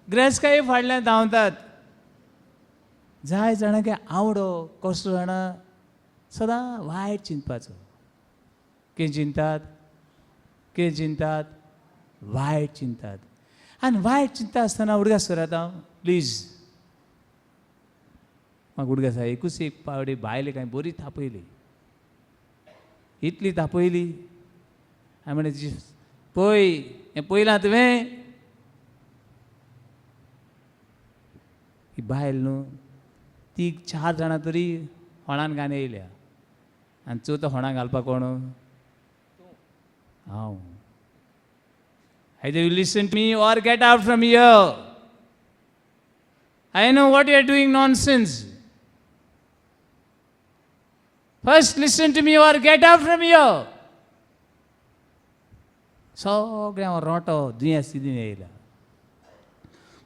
ग्रेसकाय फाडल्यान धांवतात. जाय जाणां की आवडो कसो जाणां सदां वायट चिंतपाचो. कितें चिंतात, कितें चिंतात? वायट चिंतात. आनी वायट चिंता आसतना उडगास करात हांव प्लीज. म्हाका उडगास आसा, एकूच एक पावटी बायले कांय बरी तापयली, इतली तापयली. हांवें म्हणलें पळय हें पळयलां तुवें, ही बायल न्हू ती 4 जाणां तरी होणान घालून येयल्या आनी चवथो होणाक घालपाक कोण? हांव. Either you listen to me or get out from here. I know what you are doing nonsense. First listen to me or get out from here. सगळें हांव रोटो दुयेंस दिवन येयला.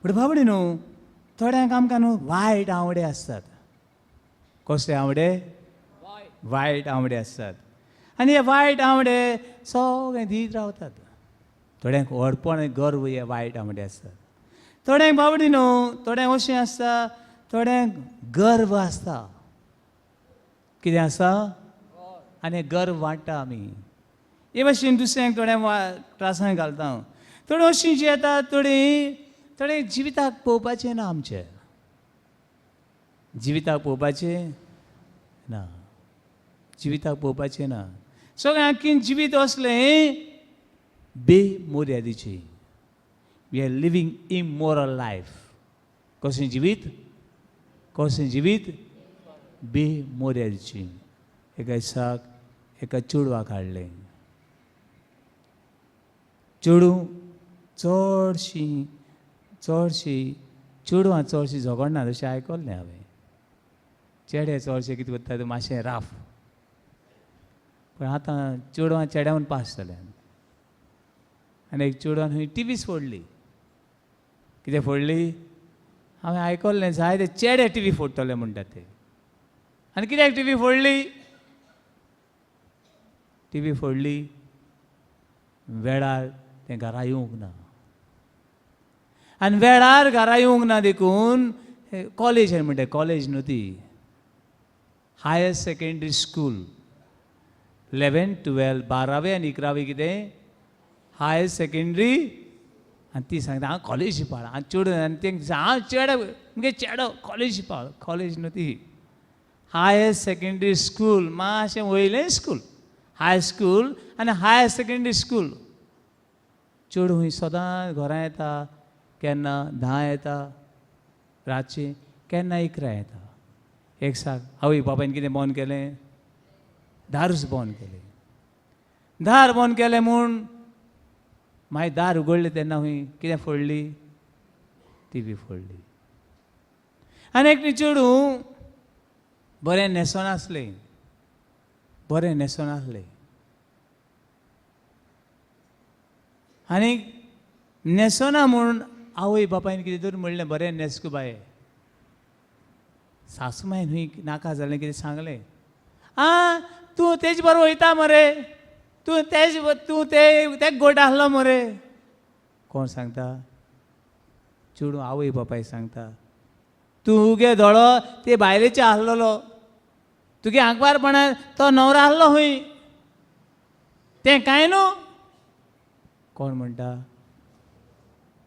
पूण बाबडी न्हू थोड्यांक आमकां न्हू वायट आंवडे आसतात. कसले आंवडे? वायट आंवडे आसतात. आनी हे वायट आंवडे सगळें दीत रावतात. थोड्यांक व्हडपण गर्व हे वायट आंवडे आसतात. थोड्यांक बाबडी न्हू थोड्यांक अशें आसता, थोड्यांक गर्व आसता. कितें आसा? आनी गर्व वाडटा आमी. हे भाशेन दुसऱ्यांक थोड्यांक त्रासांक घालता हांव. थोडी अशीं जी येता थोडी थोडे जिविताक पळोवपाचें ना, आमचें जिविताक पळोवपाचें ना, जिविताक पळोवपाचें ना. सगळें आखीन जिवीत असलें बेमर्यादेचें. We are living immoral life. कसलें जिवीत? कसलें जिवीत? बेमर्यादेचें. एका दिसाक एका चेडवाक हाडलें. चेडूं चडशीं चडशीं चेडवां चडशीं झगडना तशें आयकल्लें हांवें. चेडे चडशे कितें करता ते मातशें राफ. पूण आतां चेडवां चेड्यावन पास जाल्यात. आनी एक चेडवान खंय टिवीच फोडली. कितें फोडली? हांवें आयकल्लें जाय ते चेडे टिवी फोडटले म्हणटात ते. आनी कित्याक टिवी फोडली? टिवी फोडली वेळार तें घरा येवंक ना. आनी वेळार घरा येवंक ना देखून कॉलेज म्हणटा, कॉलेज न्हू ती, हायर सेकेंडरी स्कूल 11, 12, 12वी आनी 11वी कितें हायर सेकेंडरी. आनी ती सांगता हांव कॉलेज शिकपाक, हांव चेडूं. आनी तें हांव चेडो, मुगे चेडो कॉलेज शिकपाक. कॉलेज न्हू ती, हायर सेकेंडरी स्कूल, मातशें वयलें स्कूल, हाय स्कूल आनी हायर सेकेंडरी स्कूल. चेडूं हूंय सदांच घरां येता, केन्ना 10 येता रातचें, केन्ना 11 येता. एक साक आवय बापायन कितें बंद केलें? दारूच बंद केलें. दार बंद केलें म्हूण मागीर दार उगडलें तेन्ना हूंय कितें फोडली? टिवी फोडली. आनी एकलें चेडूं बरें न्हेसोन आसलें, बरें न्हेसोन आसलें. आनी न्हेसोना म्हूण आवय बापायन कितें तर म्हणलें, बरें न्हेस गो बाये. सासू मांयन हूंय नाका जालें कितें सांगलें. आं तूं तेज बरोबर वयता मरे, तूं तेज तूं ते गोट आहलो मरे. कोण सांगता? चेडूं आवय बापाय सांगता, तूं गे दोळो ते बायलेचे आहलोलो, तुगे आंकवारपणान तो न्हवरो आहलो हूंय, तें कांय न्हू. कोण म्हणटा?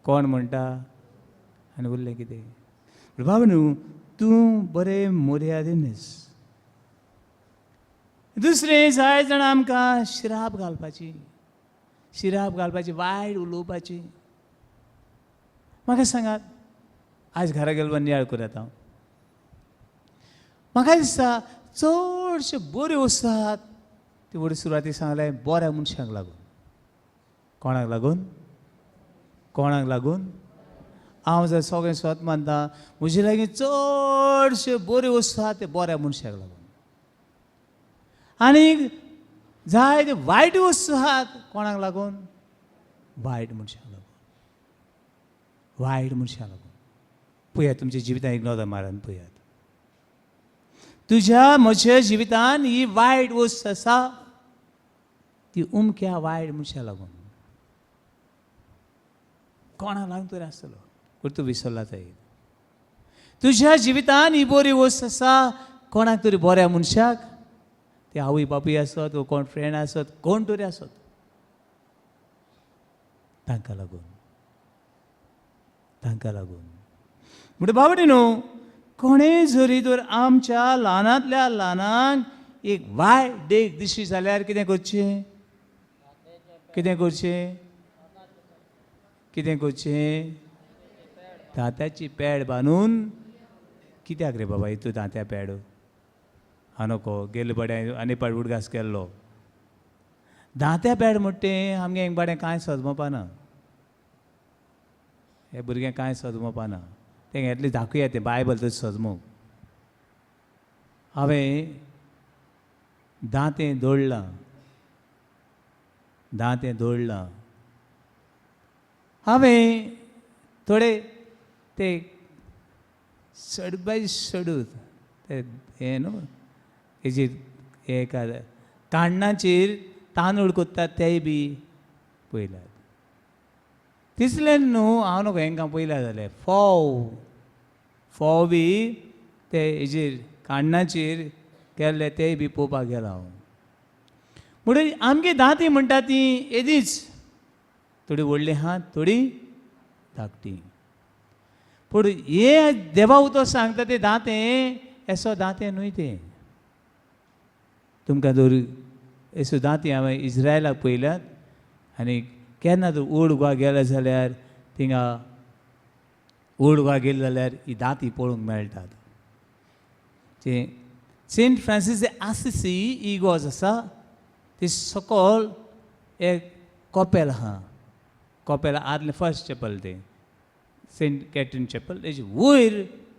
कोण म्हणटा? आनी उरलें कितें? बाबा न्हू तूं बरें मोर्यादीनस. दुसरें जाय जाणां आमकां शिराप घालपाची, शिराप घालपाची, वायट उलोवपाची. म्हाका सांगात, आयज घरा गेलो नियाळ करयात हांव. म्हाका दिसता चडश्यो बऱ्यो वस्तू आहात त्यो वडी सुरवातीक सांगलें बऱ्या मनशांक लागून. कोणाक लागून? कोणाक लागून? हांव जर सगळें स्वत मानता, म्हजे लागीं चडश्यो बऱ्यो वस्तू आहात त्यो बऱ्या मनशाक लागून. आनी जाय त्यो वायट वस्तू आहात कोणाक लागून? वायट मनशाक लागून, वायट मनशाक लागून. पळयात तुमच्या जिवितान एक नदर मारान पळयात, तुज्या म्हज्या जिवितान ही वायट वस्त आसा ती उमक्या वायट मनशाक लागून. कोणाक लागून तरी आसतलो, पूण तूं विसरला जायत. तुज्या जिवितान ही बरी वस्त आसा कोणाक तरी बऱ्या मनशाक, ते आवय बापूय आसत वो कोण फ्रेंड आसत, कोण तरी आसत, तांकां लागून, तांकां लागून. म्हणटा बाबडी न्हू, कोणें जरी तर आमच्या ल्हानांतल्या ल्हानांक एक वायट देख दिसली जाल्यार कितें करचें? कितें करचें? कितें करचें? दांत्याची पॅड बांदून. कित्याक रे बाबा तूं दांत्या पॅड आनोको गेल्ले बडें आनी पाट उडगास केल्लो दांत्या पॅड म्हणटा तें आमगे एक बाडें कांय सजमोपा ना, हे भुरगें कांय सजमोपा ना, तें घेतलें दाखोवया तें बायबल तशें सजमोंक. हांवें दांतें दोडलां, दांतें दोडलां हांवें थोडे ते सडबाय सडूत ते हें न्हू हेजेर हे काण्णाचेर तांदूळ कोत्तात तेय बी पयल्यात. तिसलें न्हू हांव न्हू हेंकां पयल्या जाल्यार फोव, फोव बी ते हेजेर काण्णाचेर केल्ले तेय बी पळोवपाक गेला हांव. म्हणून आमगे दांती म्हणटा ती येदीच, थोडी व्हडली आहा थोडी धाकटी, पूण हे देवा उतर सांगता ते दांतें येसो दांतें न्हय तें. तुमकां दर येसो दांतें हांवें इज्रायलाक पळयल्यात आनी केन्ना तर ओल्ड गोवा गेले जाल्यार थिंगा ओल्ड गोवा गेले जाल्यार ही दांती पळोवंक मेळटात. ते सेंट फ्रांसीस दे आसिसी इगोर्ज आसा ते सकयल एक कॉपेल आहा, कॉपेल आदलें फर्स्ट चॅपल तें सेंट कॅथरीन चॅपल, तेजे वयर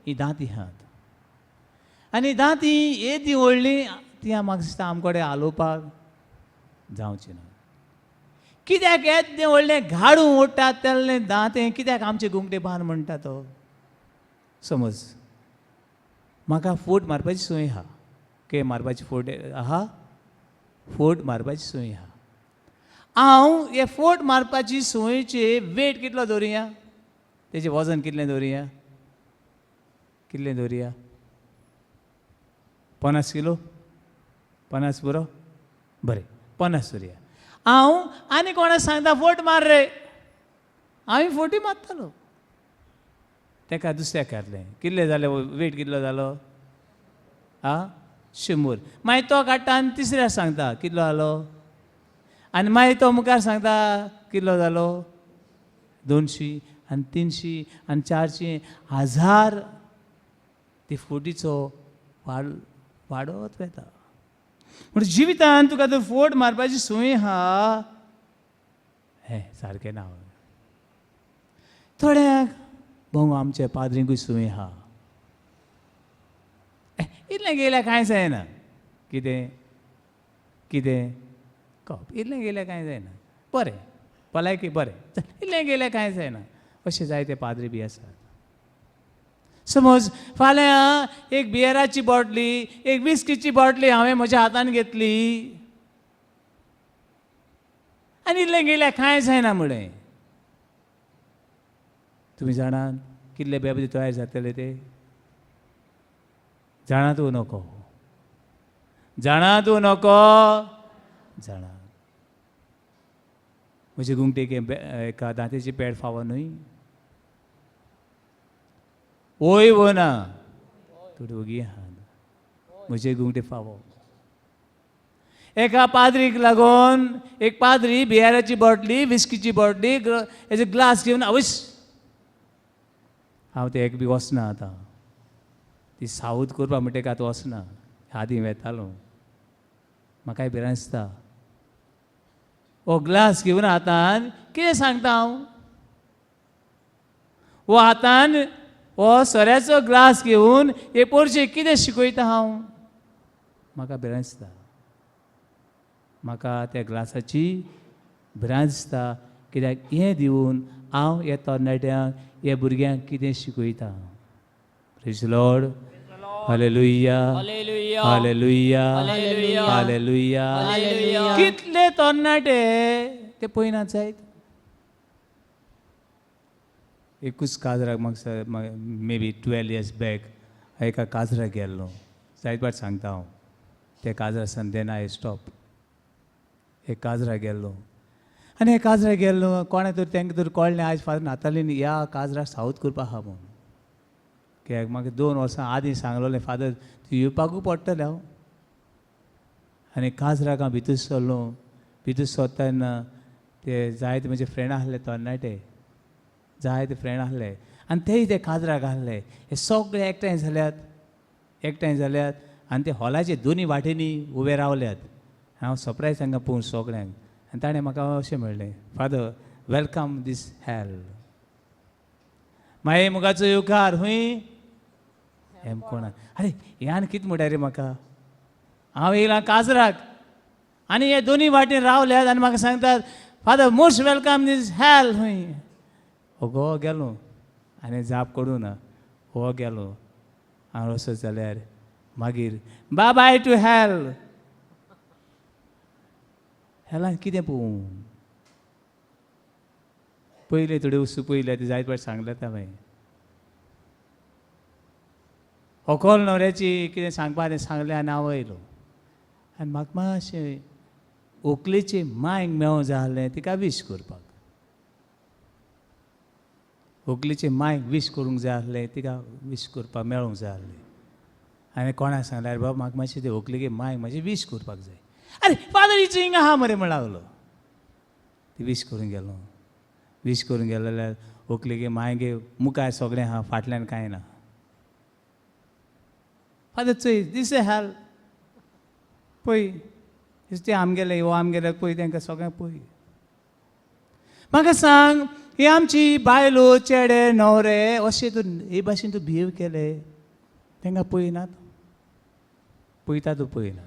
ही दांती आहात. आनी दांती येदी व्हडली ती म्हाका दिसता आमकडे आलोवपाक जावचें ना. कित्याक येदें व्हडलें घाडू ओडटात तेल्लें दांतें कित्याक आमचे गुंगटे बांद म्हणटा तो. समज म्हाका फोट मारपाची संवय आहा, के मारपाची फोट आहा, फोट मारपाची संवय आहा. हांव हे फोट मारपाची संवयचे वेट कितलो दवरुया, तेजें वजन कितलें दवरुया, कितलें दवरुया? 50 किलो, 50 पुरो, बरें 50 दवरुया. हांव आनी कोणा सांगता फोट मार रे, हांव फोटी मारतालो. तेका दुसऱ्याक घातलें, कितलें जालें वेट कितलो जालो? आं 100. मागीर तो काडटा आनी तिसऱ्याक सांगता कितलो जालो, आनी मागीर तो मुखार सांगता कितलो जालो, 200 आनी 300 आनी 400, 1000. ती फोटीचो वाडत वता. पूण जिवितान तुका तर फोट मारपाची संवय आहा हें सारकें ना. थोड्यांक भोंगो आमच्या पाद्रींकूय संवय आहा, इतलें गेल्यार कांय जायना, कितें कितें कप इतलें गेल्यार कांय जायना, बरें भलायकी बरें, इतलें गेल्यार कांय जायना, अशें जायते पाद्री बी आसात. समज फाल्यां एक बियराची बॉटली, एक विस्कीची बॉटली हांवें म्हज्या हातान घेतली आनी इल्लें गेल्यार कांय जायना म्हळें. तुमी जाणात कितले बेबदे तयार जातले ते? जाणा तूं नको, जाणा तूं नको, जाणा. म्हजे गुंगटेक एका दांतेची पेड फावो न्हय? वय वो ना? थोडी वगी आहा. म्हजे गुंगटे फावो. एका पाद्रीक लागून एक पाद्री बियराची बॉटली, विस्कीची बॉटली, हेजे ग्लास घेवन अवश हांव ते एक बी वचना आतां. ती सावध करपा म्हणटा आतां वचना. आदीं वेतालो, म्हाकाय भिरांत दिसता. हो ग्लास घेवन हातान कितें सांगता हांव? हो हातान हो सोऱ्याचो ग्लास घेवन हे पोरचे कितें शिकयता हांव? म्हाका भिरांत दिसता. म्हाका त्या ग्लासाची भिरांत दिसता, कित्याक हें दिवन हांव ह्या तरणाट्यांक, ह्या भुरग्यांक कितें शिकयता. Praise Lord. Hallelujah, hallelujah, hallelujah. कितले तरणाटे ते पळयनात जायत. एकूच काजराक म्हाका may be 12 years back एका काजराक गेल्लो. जायत फावट सांगता हांव ते काजरा सान then I stop. एक काजराक गेल्लो आनी हे काजराक गेल्लो कोणें तर तांकां तर कळ्ळें आयज फादर नातालीन ह्या काजराक सावत करपा आहा म्हूण. कित्याक म्हाका 2 वर्सां आदीं सांगलोलें फादर तूं येवपाकूय पडटलें हांव. आनी काजराक हांव भितर सरलो. भितर सरता तेन्ना ते जायते म्हजे फ्रेंड आहले तरणाटे, जायते फ्रेंड आहले आनी तेय ते काजराक आहले. हे सगळे एकठांय जाल्यात, एकठांय जाल्यात आनी ते हॉलाचे दोनी वाटेंनी उबे रावल्यात. हांव सरप्रायज तांकां पळोवन सगळ्यांक. आनी ताणें म्हाका अशें म्हणलें, फादर welcome दीस हॅल. मागीर मुखाचो येवकार हुंय हेम कोणा. आरे ह्यान कितें म्हणटा रे म्हाका? हांव येयलां काजराक आनी हे दोनी वाटेन रावल्यात आनी म्हाका सांगतात father most welcome this hell हुंय. हो गेलो आनी जाप करूं ना. हो गेलो हांव वचत जाल्यार मागीर बाय बाय टू हॅल. हॅलान कितें पळोवं? पयले थोड्यो वस्तू पयल्या ती जायत फावट सांगल्यात हांवें. होकोल न्हवऱ्याची कितें सांगपा तें सांगलें आनी हांव येयलो. आनी म्हाका मातशें व्हंकलेची मांयक मेळोंक जाय आसलें तिका वीश करपाक. व्हंकलेची मांयक वीश करूंक जाय आसलें, तिका वीश करपाक मेळोंक जाय आसलें. हांवें कोणाक सांगलें, आरे बाबा म्हाका मातशें ते व्हंकलेगे मांयक मातशें वीश करपाक जाय. आरे फादर हिचो हिंगा आहा मरे म्हण लागलो. ती वीश करूंक गेलो. वीश करूंक गेलो जाल्यार व्हंकलेगे मांयगे मुखार सगळें आहा, फाटल्यान कांय ना. फादर चोय दीस ए हॅल पळय ते आमगेले हो आमगेले पळय तांकां सगळें पळय. म्हाका सांग ही आमची बायलो चेडे न्हवरे अशें तूं हे भाशेन तूं बिहेव केले तांकां पळयनात? पळयता तूं पळयना.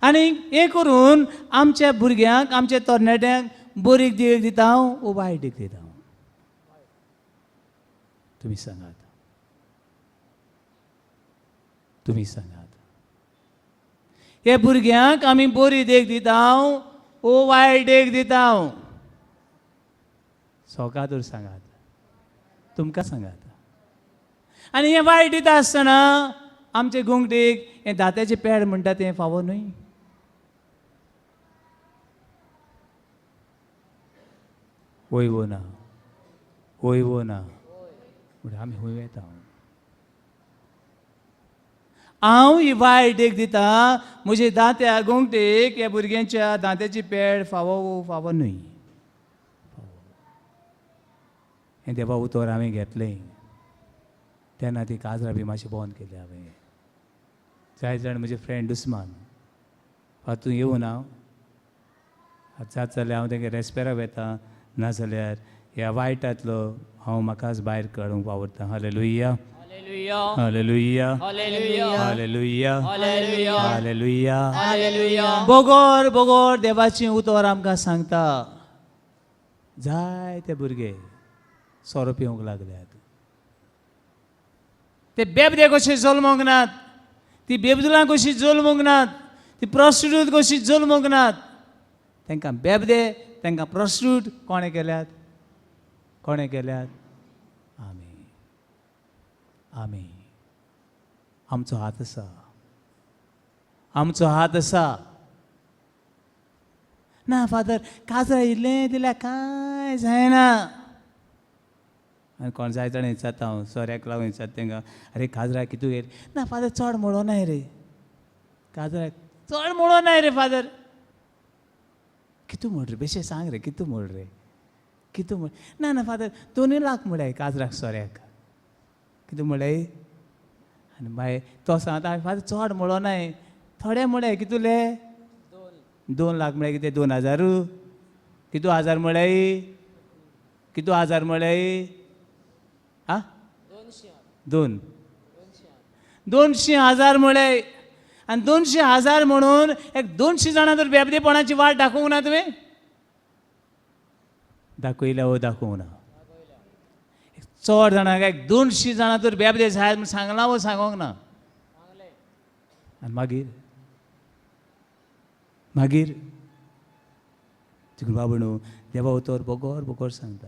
आनी हें करून आमच्या भुरग्यांक, आमच्या तरणाट्यांक बरी देख दिता हांव वो वायट देख दिता हांव? तुमी सांगात, तुमी सांगात. हे भुरग्यांक आमी बरी देख दिता हांव वो वायट देख दिता हांव? सोकादूर सांगात, तुमकां सांगात. आनी हें वायट दिता आसतना आमचे गुंगटेक हें दात्याचें पेड म्हणटा तें फावो न्हय? वय वो ना, वय वो ना. म्हणटा आमी खंय वेता? हांव ही वायट देख दिता म्हजे दांत्या गुंगटेक ह्या भुरग्यांच्या दांत्याची पेड फावो फावो न्हय. हें देवा उतर हांवें घेतलें तेन्ना ती काजरां बी मातशें बंद केली हांवें. जायते जाण म्हजे फ्रेंड दुस्मान, तूं येवना आतां जाता जाल्यार हांव तेंगे रेस्पेराक वेता, नाजाल्यार ह्या वायटांतलो हांव म्हाकाच भायर काडूंक वावुरता. Hallelujah, hallelujah, hallelujah, hallelujah. Bogor Bogor देवाचें उतर आमकां सांगता. जायते भुरगे सोरो पिवंक लागल्यात. ते बेबदे कशे जल्मोंक नात, ती बेबदुलां कशी जल्मूंक नात, ती प्रोस्टिट्यूट कशी जल्मूंक नात. तांकां बेबदे, तांकां प्रोस्टिट्यूट कोणें केल्यात? कोणें केल्यात? आमी. आमी आमचो हात आसा, आमचो हात आसा. ना फादर, काजरा इल्लें दिल्यार कांय जायना. आनी कोण जाय जाणां विचारता हांव, सोऱ्याक लागून विचारता तांकां, अरे काजरा कितू घेत? ना फादर, चड मोडो नाय रे, काजराक चड मोडो नाय रे फादर. कितू मोड रे, बेशे सांग रे, कितू मोड रे, कितू मोड? ना ना फादर, 2 लाख म्हळ्यार काजराक सोऱ्याक. कितू म्हळ्यार? आनी मागीर तो सांगता, फादर चड मोडो नाय, थोडे म्हळ्यार. कितूले? 2 लाख म्हळ्यार कितें? 2000? कितू हजार म्हळ्यार? कितू हजार म्हळ्यार? आं, 200,000 म्हळ्यार. आनी 200,000 म्हणून एक 200 जाणां तर बेबदेपणाची वाट दाखोवंक ना तुवें? दाखयल्या वो दाखोवंक ना? चड जाणां, एक 200 जाणां तर बेबदे जाय म्हूण सांगलां वो सांगोंक ना? आनी मागीर मागीर तुका बाबा न्हू देवा उतर बोगोर बोगोर सांगता.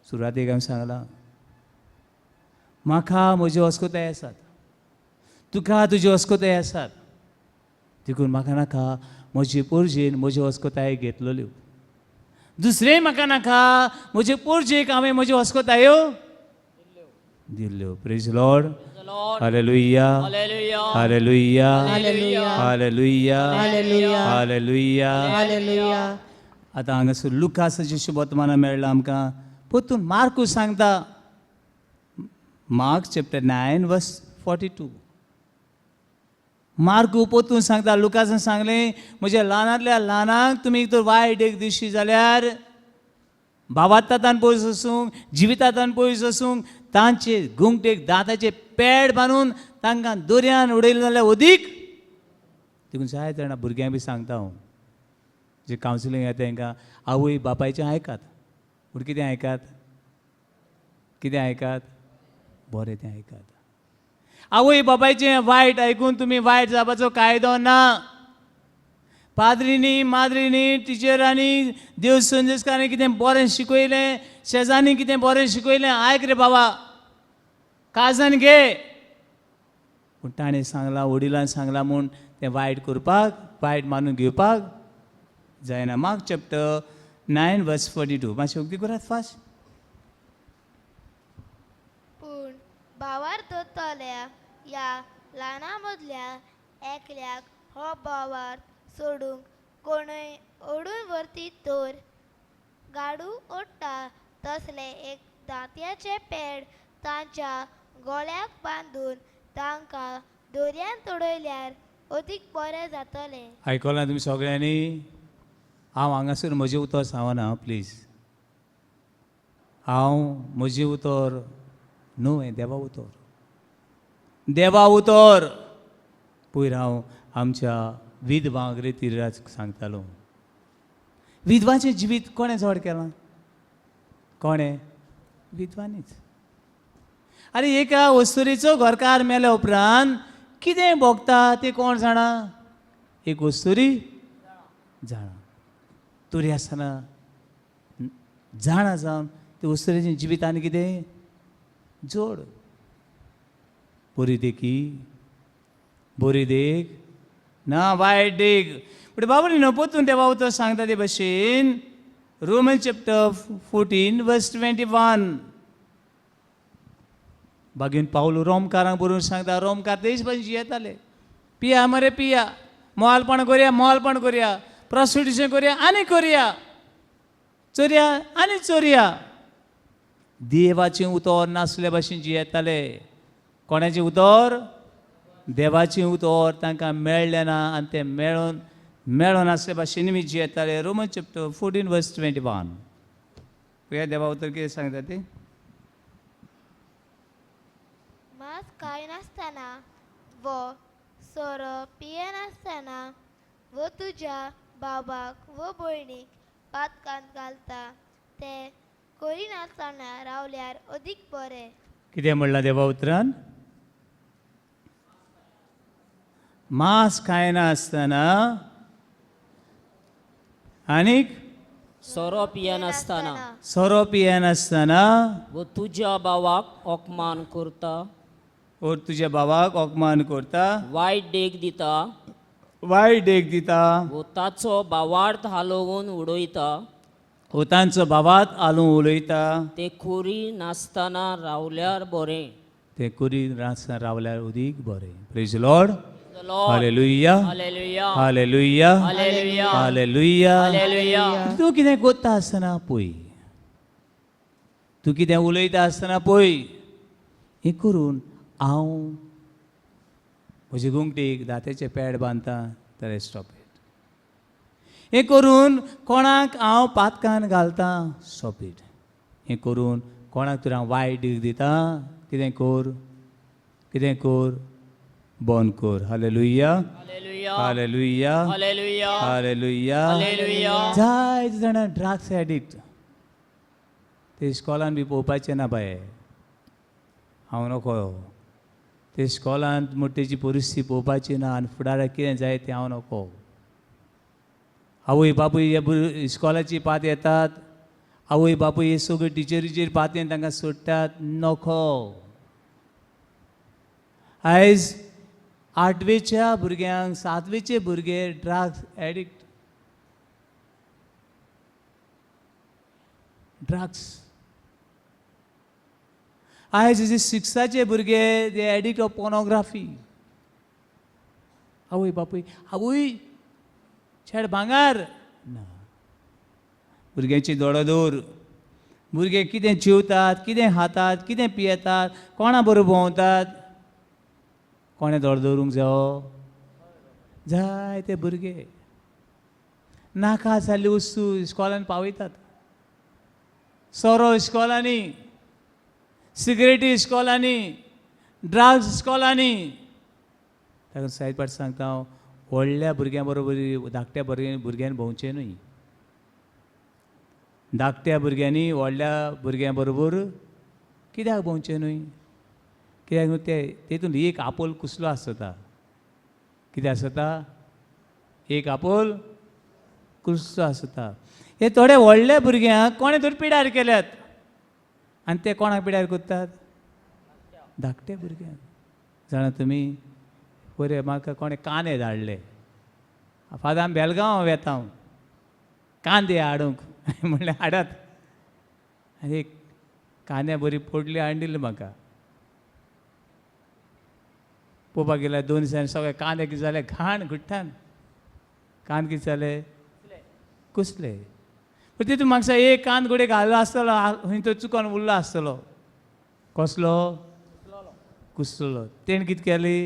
सुरवातेक हांवें सांगलां, म्हाका म्हज्यो अस्कोताय आसात, तुका तुज्यो अस्कोताय आसात, देखून म्हाका नाका म्हजे पोरजेन म्हज्यो अस्कोताय घेतलेल्यो. दुसरें म्हाका नाका, म्हजे पोरजेक हांवें म्हज्यो अस्कोतायो दिल्ल्यो. Praise Lord. Hallelujah, hallelujah, hallelujah, hallelujah. आतां हांगासर लुकासाचें शुभवर्तमान मेळ्ळां आमकां. परतून मार्कू सांगता, मार्क चॅप्टर 9 वर्स 42. मार्कू परतून सांगता, लुकासान सांगलें म्हज्या ल्हानांतल्या ल्हानांक तुमी तर वायट एक दिवशी जाल्यार भावार्थान पयस वचूंक, जिवितांत पयस वचूंक, तांचे गुंगटेक दांताचे पेड बांदून तांकां दर्यान उडयलें जाल्यार अदीक. देखून जायते जाणां भुरग्यांक बी सांगता हांव, जे कावन्सिलींग येता तांकां, आवय बापायचें आयकात. पूण कितें आयकात? कितें आयकात? बरें तें आयकात. आवय बापायचें वायट आयकून तुमी वायट जावपाचो कायदो ना. पाद्रीनी, माद्रीनी, टिचरांनी, देव संदेशकारांनी कितें बरें शिकयलें, शेजान्नी कितें बरें शिकयलें, आयक रे बाबा, काजन घे. पूण ताणें सांगलां, वडिलान सांगलां म्हूण तें वायट करपाक, वायट मानून घेवपाक जायना. मार्क चॅप्टर 9 वर्स 42. मातशें उगती करात फास्ट.
पूण भावार दवरतल्या ह्या ल्हाना मदल्या एकल्याक हो भावार्थ सोडूंक कोणूय ओडून व्हरती तर गाडू ओडटा तसलें एक दांत्याचें पेड तांच्या गोळ्याक बांदून तांकां दोरयान उडयल्यार अदीक बरें जातलें.
आयकलां तुमी सगळ्यांनी? हांव हांगासर म्हजें उतर सांगना, प्लीज. हांव म्हजें उतर न्हय, देवा उतर, देवा उतर. पयर हांव आमच्या विधवांक रितीराज सांगतालो, विधवाचें जिवीत कोणें चड केलां? कोणें? विधवांनीच. आरे एका वस्तुरीचो घरकार मेल्या उपरांत कितें भोगता तें कोण जाणा? एक वस्तुरी जाणा. तरी आसतना जाणा जावन ते वस्तुरीचें जिवीत आनी कितें जोड. बरी देखी, बरी देख ना वायट देख. पूण बाबा न्हू परतून देवा उतर सांगता ते भशेन, रोमन चॅप्टर 14 वर्स 21. बागीन पावल रोमकारांक बरोवन सांगता, रोमकार तेच भशेन जियेताले, पिया मरे पिया, मोवालपण करया, मोवालपण करया, प्रोस्टिट्यूशन करया आनी करया, चोरया आनी चोरया. देवाचें उतर नासले भशेन जियेताले. कोणाचें उतर? देवाचें उतर तांकां मेळ्ळें ना आनी तें मेळोन मेळनासले भशेन मी जियेताले. रोमन चॅप्टर 14 वर्स 21. पळया देवा उतर कितें सांगता ती.
मांस खायनासतना वो सोरो पियेनासतना वो तुज्या बाबाक वो भयणीक पातकांत घालता तें करिनासतना रावल्यार अदीक बरें.
कितें म्हणलां देवा उतरान? मांस खायना आसतना आनीक
सोरो पियेनासतना
सोरो पियेनासतना
वो तुज्या भावाक अपमान करता,
और तुज्या भावाक अपमान करता,
वायट देख दिता,
वायट देख दिता,
वो ताचो भावार्थ हालोवन उडयता,
वो तांचो भावात हालून उलयता,
ते खुरी नासतना रावल्यार बरें.
ते कुरी नासतना रावल्यार उदीक बरें. Praise Lord. Hallelujah.
Hallelujah.
Hallelujah.
Hallelujah.
Hallelujah.
Hallelujah.
तूं कितें कोत्ता आसतना पळय, तूं कितें उलयता आसतना पळय. हें करून हांव म्हजे गुंगटीक दात्याचें पॅड बांदता जाल्यार स्टॉप it. हें करून कोणाक हांव पातकान घालता, स्टॉप it. हें करून कोणाक तर हांव वायट दिता, कितें कर, कितें कर, बंद कर. Hallelujah.
Hallelujah.
Hallelujah.
Hallelujah.
Hallelujah.
Hallelujah.
जायते जाणां ड्रग्स एडिक्ट, ते इस्कॉलान बी पळोवपाचें ना बाये, हांव नको. ते इस्कॉलांत म्हण तेजी परिस्थिती पळोवपाची ना आनी फुडाराक कितें जाय तें हांव नको. आवय बापूय हे भुरगे इस्कॉलाची पात येतात, आवय बापूय हे सगळे टिचरीचेर पातयेन तांकां सोडटात, नको. आयज आठवेच्या भुरग्यांक, सातवेचे भुरगे ड्रग्स एडिक्ट, ड्रग्स. आयज जे सिक्साचे भुरगे ते एडिक्ट ऑफ पोर्नोग्राफी. आवय बापूय, आवय छेड भांगार ना. भुरग्यांची दोळो दवर. भुरगे कितें जेवतात, कितें खातात, कितें पियेतात, कोणा बरोबर भोंवतात, कोणें दोळो दवरूंक जावो? जायते भुरगे नाका जाल्ल्यो वस्तू इस्कॉलान पावयतात. सोरो इस्कॉलांनी, सिगरेटी इस्कॉलांनी, ड्रग्स इस्कॉलांनी. ताका सायद पाट सांगता हांव, व्हडल्या भुरग्यां बरोबर धाकट्या भुरग्यांनी भोंवचें न्हय. धाकट्या भुरग्यांनी व्हडल्या भुरग्यां बरोबर कित्याक भोंवचें न्हय? कित्याक न्हू ते तेतून एक आपोल कुसलो आसता. कितें आसता? एक आपोल कुसलो आसता. हे थोडे व्हडल्या भुरग्यांक कोणें तरी पिड्यार केल्यात आनी ते कोणाक पिड्यार करतात? धाकट्या भुरग्यांक. जाणा तुमी, पयर म्हाका कोणें कांदे धाडले, फादर आमी बेलगांव वेता हांव कांदे हाडूंक. म्हणलें हाडात. आनी एक कांद्या बरी पोडली हाडून दिली म्हाका. पळोवपाक गेल्यार 2 दिसांनी सगळे कांदे कितें जाले, घाण घुट्टान कांदे कितें जाले, कुसले. पूण तितून म्हाका एक कांद घोडे घाल्लो आसतलो, खंय तो चुकोन उरलो आसतलो. कसलो? कुसलो. तेणें कितें केली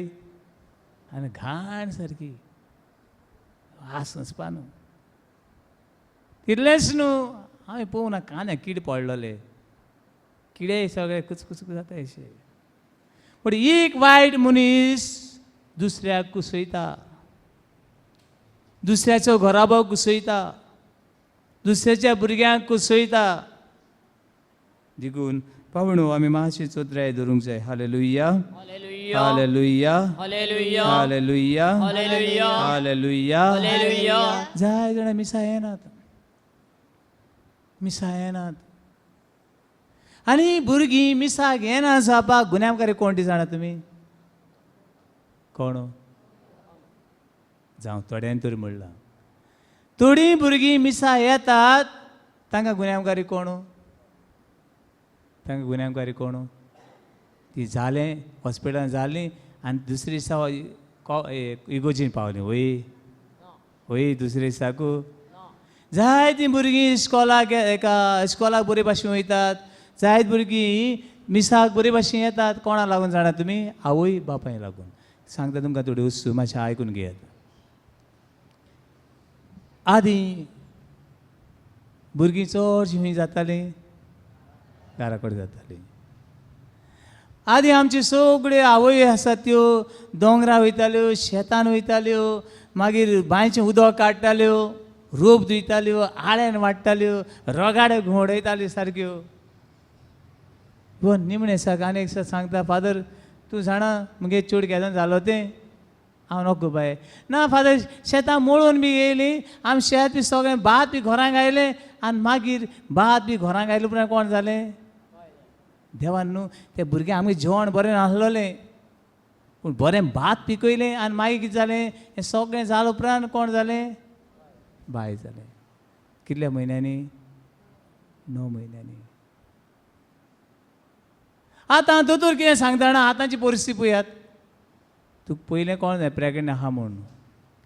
आनी घाण सारकी वास वचपा न्हू. तितलेंच न्हू, हांवें पळोवंक ना कांद्या किड पडलेले, किडे सगळे कुचकुच जाता अशे. पूण एक वायट मनीस दुसऱ्याक कुसयता, दुसऱ्याचो घराबो कुसयता, दुसऱ्याच्या भुरग्यांक कुसयता. देखून पावणो आमी मातशी चोत्राय धरूंक जाय. Hallelujah.
Hallelujah.
Hallelujah.
Hallelujah.
Hallelujah.
Hallelujah.
Hallelujah.
Hallelujah.
जाय जाणां मिसां येनात, मिसां येनात. आनी भुरगीं मिसाक येना जावपाक गुन्यांवकारी कोण ती जाणा तुमी? कोण? जावं थोड्यान तरी म्हणलां, थोडीं भुरगीं मिसा येतात, तांकां गुन्यांवकारी कोण? तांकां गुन्यांवकारी कोण? ती जालें हॉस्पिटलान जालीं आनी दुसरे दिसा इगोजीन पावलीं. वय वय दुसरे दिसाकू जायतीं भुरगीं इस्कॉलाक, एका इस्कॉलाक बरे भाशेन वयतात, जायत भुरगीं मिसाक बरे भाशेन येतात. कोणा लागून जाणा तुमी? आवय बापाय लागून. सांगता तुमकां थोड्यो वस्तू, मातशें आयकून घेयात. आदीं भुरगीं चडशीं खंय जातालीं? घरा कडेन जातालीं. आदीं आमची सगळ्यो आवय आसात त्यो दोंगरा वयताल्यो, शेतान वयताल्यो, मागीर बांयचें उदक काडटाल्यो, रोप धुयताल्यो, आळ्यान वाडटाल्यो, रगाडे घुंवडयताल्यो सारक्यो. इवन निमणें दिसाक आनी एक दिसा सांगता, फादर तूं जाणा मुगे चेड केदो जालो तें, हांव नको बाये ना फादर, शेतां मोळून बी येयलीं, आमी शेत बी सगळें भात बी घरांक आयलें, आनी मागीर भात बी घरांक आयले उपरांत कोण जालें देवान न्हू ते भुरगे आमगें जेवण बरें नासलोलें, पूण बरें भात पिकयलें आनी मागीर कितें जालें हें सगळें जालें उपरांत कोण जालें बाय जालें. कितल्या म्हयन्यांनी? 9 म्हयन्यांनी. आतां दोतोर कितें सांगता जाणा, आतांची परिस्थिती पळयात, तुका पयलें कोण जाय प्रेग्नंट आहा म्हूण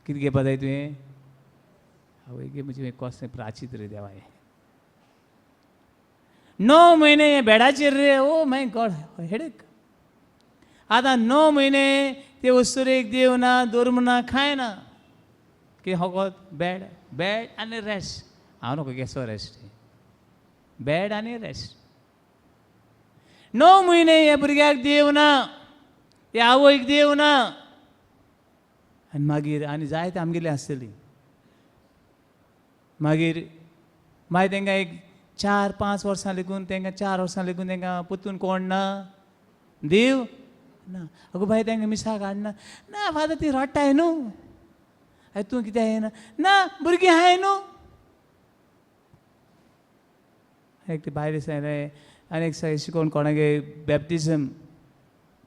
कितें घेवपा जाय तुवें? आवय गे म्हजें कसलें प्राचीत रे देवा हें. 9 म्हयने बेडाचेर रे, ओ my God headache. आतां 9 म्हयने ते वस्तुरेक देव ना, धर्म ना, कांय ना, की फकत बेड बेड आनी रेस्ट. हांव नको केसो रेस्ट, बेड आनी रेस्ट. 9 म्हयने हे भुरग्याक देव ना, हे आवयक देव ना, आनी मागीर आनी जायते आमगेली आसतली. मागीर मागीर तांकां एक 4-5 वर्सां लेगून, तांकां 4 वर्सां लेगून तांकां परतून कोण ना, देव ना. अगो बाय तांकां मिसाक हाडना ना फादर, ती रडटाय न्हू, आनी तूं कित्याक येना ना, भुरगीं आहाय न्हू. एक ती बायल सांगलें, आनी एक शिकोवन कोणागे बॅप्टिजम,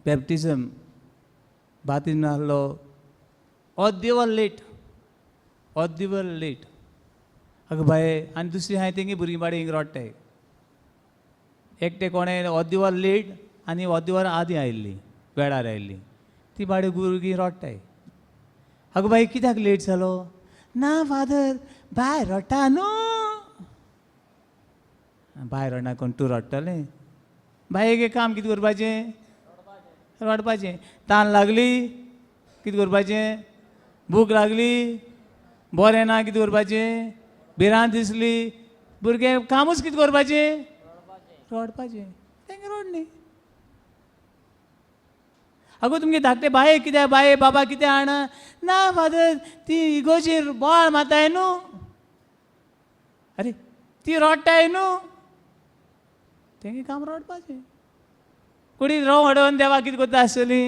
बॅप्टिजम बातीन आहलो, अर्देवर लेट, अर्देवर लेट. अगो बाये आनी दुसरी आहाय तेंगे भुरगीं बाडी हिंग रडटाय, एकटे कोणें अर्देवर लेट आनी अर्देवर आदीं आयिल्ली, वेळार आयिल्ली, ती बाडी भुरगीं रडटाय. अगो बाई कित्याक लेट जालो? ना फादर बाय रडटा न्हू. बाय रडना कोण, तूं रडटलें? बायेक काम कितें करपाचें? रडपाचें. तान लागली कितें करपाचें? भूक लागली, बरें ना कितें करपाचें? भिरांत दिसली, भुरगें कामूच कितें करपाचें? रडपाचें. तेंगे रडली. अगो तुमगे धाकटे बाये कित्याक, बाये बाबा कित्याक हाडना? ना फादर ती इगोजेर बोवाळ मारताय न्हू, अरे ती रडटाय न्हू, तेंगे काम रडपाचें. कुडीन रोव हाडून देवा कितें करता आसतली?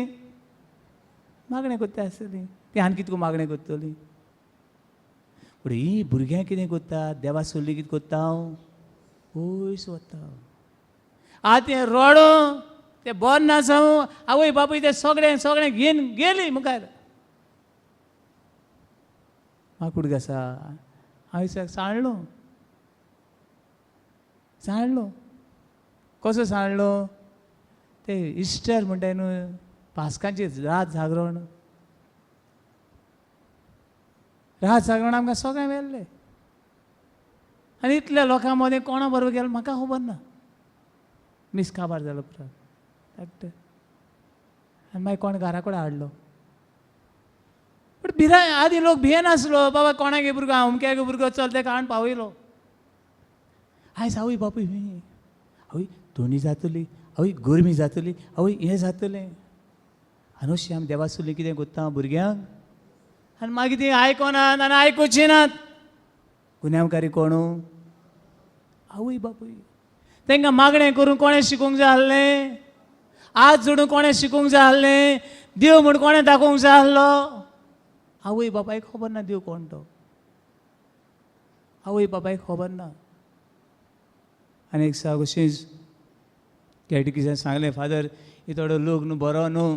मागणें करता आसतली. ती आनी कितें मागणें करतली? पूण ही भुरग्यां कितें करता? देवा सोल्ली कितें करता हांव? पयस वता. आतां तें रडूं, तें बरें ना जावं, आवय बापूय तें सगळें सगळें घेवन गेली मुखार. म्हाका आसा हांवें सांडलो, सांडलो. कसो सांडलो? ते इस्टर म्हणटाय न्हू, पास्कांची रात जागरण, रात जागरण आमकां सगळें व्हेल्लें. आनी इतल्या लोकां मदें कोणा बरोबर गेलो म्हाका खबर ना. मीस काबार जालो उपरांत धाकटें, आनी मागीर कोण घरा कडेन हाडलो. पूण भिरांत आदीं लोक भियेनासलो, बाबा कोणागे भुरगो अमक्यागे भुरगो चल तेका हाडून पावयलो. आयज आवय बापूय आवय थंडी जातली, आवय गरमी जातली, आवय हें जातलें. आनी अशी आमी देवा सोडली कितें करता भुरग्यांक? आनी मागीर तीं आयकोनात आनी आयकुची नात. गुन्यांवकारी कोण? आवय बापूय. तांकां मागणें करून कोणें शिकोवंक जाय आसलें? आज जोडून कोणें शिकोवंक जाय आसलें? देव म्हूण कोणें दाखोवंक जाय आसलो? आवय बापायक खबर ना देव कोण तो, आवय बापायक खबर ना. आनी एक दिसा अशीच कॅटकिसान सांगलें, फादर ही थोडो लोक न्हू बरो न्हू,